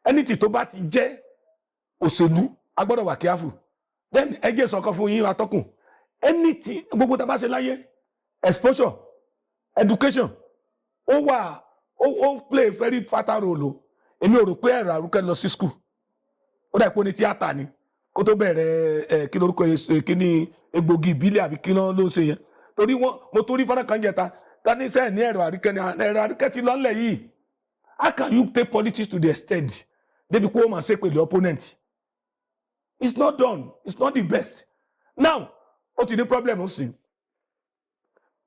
anything tó bá ti jẹ́ òṣèlú, a gbọ́dọ̀ wà careful. Then ẹ jẹ́ sọ̀kan fún yín, atọ́kùn. Anything, gbogbo tá a bá ṣe láyé, exposure, education, ó wà, ó play very fatal role o. Èmi ò rò pé Ẹ̀rọ Àrùkẹ́ lọ sí school. Ó dà pé ó ní tíátà ni kó tó bẹ̀rẹ̀. Ẹ kí lórúkọ ẹ, kí ni egbògi ìbílẹ̀ àbí kí ló ń ṣe yẹn? Torí wọn, mo torí fọ́nrán kan jẹta tani sẹ́ẹ̀ ní Ẹ̀rọ Àríkẹ́ ni Ẹ̀rọ Àríkẹ́ ti lọ́nlẹ̀ yìí. How can you take politics to the extent débi kó o máa ṣe pẹ̀lú opponent? It's not done, it's not the best. Now ó ti ní problem, ó sì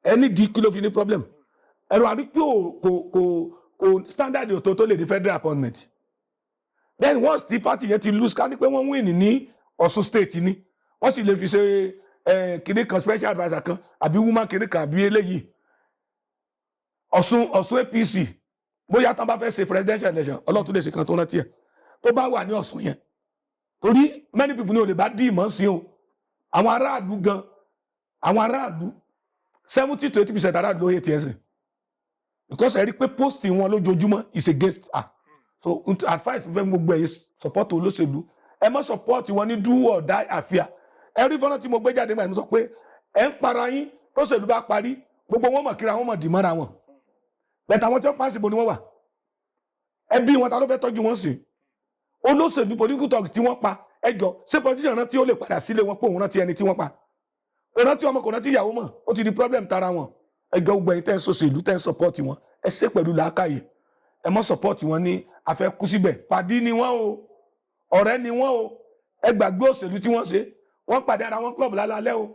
ẹni di kí ló fi ní problem. Ẹ̀rọ Àríkẹ́ ò kò standard ò tó lè di federal appointment. Then once the party yẹn ti lose, ká ní pé wọ́n win ní Ọ̀ṣun State ni, wọ́n sì lè fi ṣe kinní kan, special adviser kan àbí woman kinní kan àbí eléyìí. Ọ̀ṣun APC, bóyá tán bá fẹ́ ṣe presidential election, Ọlọ́run tó lè ṣe kan tó rántí ẹ̀ tó bá wà ní Ọ̀ṣun yẹn, torí many people ní o lè bá dì mọ́ sí o. Àwọn aráàlú gan, àwọn aráàlú, 70 to 80% aráàlú ló hate ẹsẹ̀, because ẹ rí pé post wọn lójoojúmọ́ is against her. So advice fẹ́ gbogbo ẹ̀yin support olóṣèlú, ẹ má support wọn ní do or die affair. Ẹ rí fọ́nà tí mo gbé jáde nígbà tí mo sọ pé ẹ ń para yín, lóṣèlú bá parí, gbogbo wọn mọ̀ kíra wọn mọ̀ dì mọ́ra wọn. Bẹ̀tẹ̀ àwọn tí wọ́n pàṣẹ bo ni wọ́n wà, ẹbí wọn, ta ló fẹ́ tọ́jú wọn sí? Olóṣèlú, political talk tí wọ́n pa, ẹjọ́, ṣé politician rántí ó lè padà sílé wọn pé òun rántí ẹni tí wọ́n pa? Kò rántí ọmọ, kò rántí ìyàwó mọ́. Ó ti di problem tara wọn. Ẹjọ́, gbogbo ẹ̀yin tẹ́ ń ṣòṣèlú, tẹ́ ń support wọn, ẹ ṣe pẹ̀lú làákàyè. Ẹ mọ́ support wọn ní afẹ́ kú síbẹ̀. Pàdí ni wọ́n o, ọ̀rẹ́ ni wọ́n o. Ẹ gbàgbé òṣèlú tí wọ́n ṣe. Wọ́n pàdé ara wọn club lálálẹ́ o,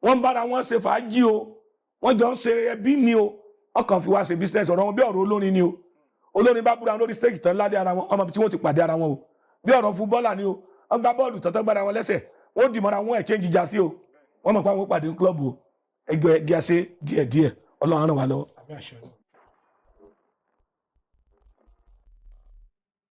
wọ́n ń bára wọn ṣe fàájì o, wọ́n jọ ń ṣe ẹbí ni o. Wọ́n kàn fi wá ṣe business. Ọ̀rọ̀ wọn bí ọ̀rọ̀ olórin ni o. Olórin bá búra lórí stage tán ládé ara wọn, ọmọ ibi tí wọ́n ti pàdé ara wọn o. Bí ọ̀rọ̀ fúbọ́ọ̀lù ni o, wọ́n gbá bọ́ọ̀lù tọ́tọ́ gbára wọn lẹ́sẹ̀, wọ́n dì mọ́ra wọn, exchange jà sí o. Wọ́n mọ̀ pé àwọn pàdé ní club o. Ẹgbẹ́ ẹgbẹ́ ṣe díẹ̀díẹ̀. Ọlọ́run á ràn wá lọ́wọ́. Àmín, àṣẹ Ọlọ́run.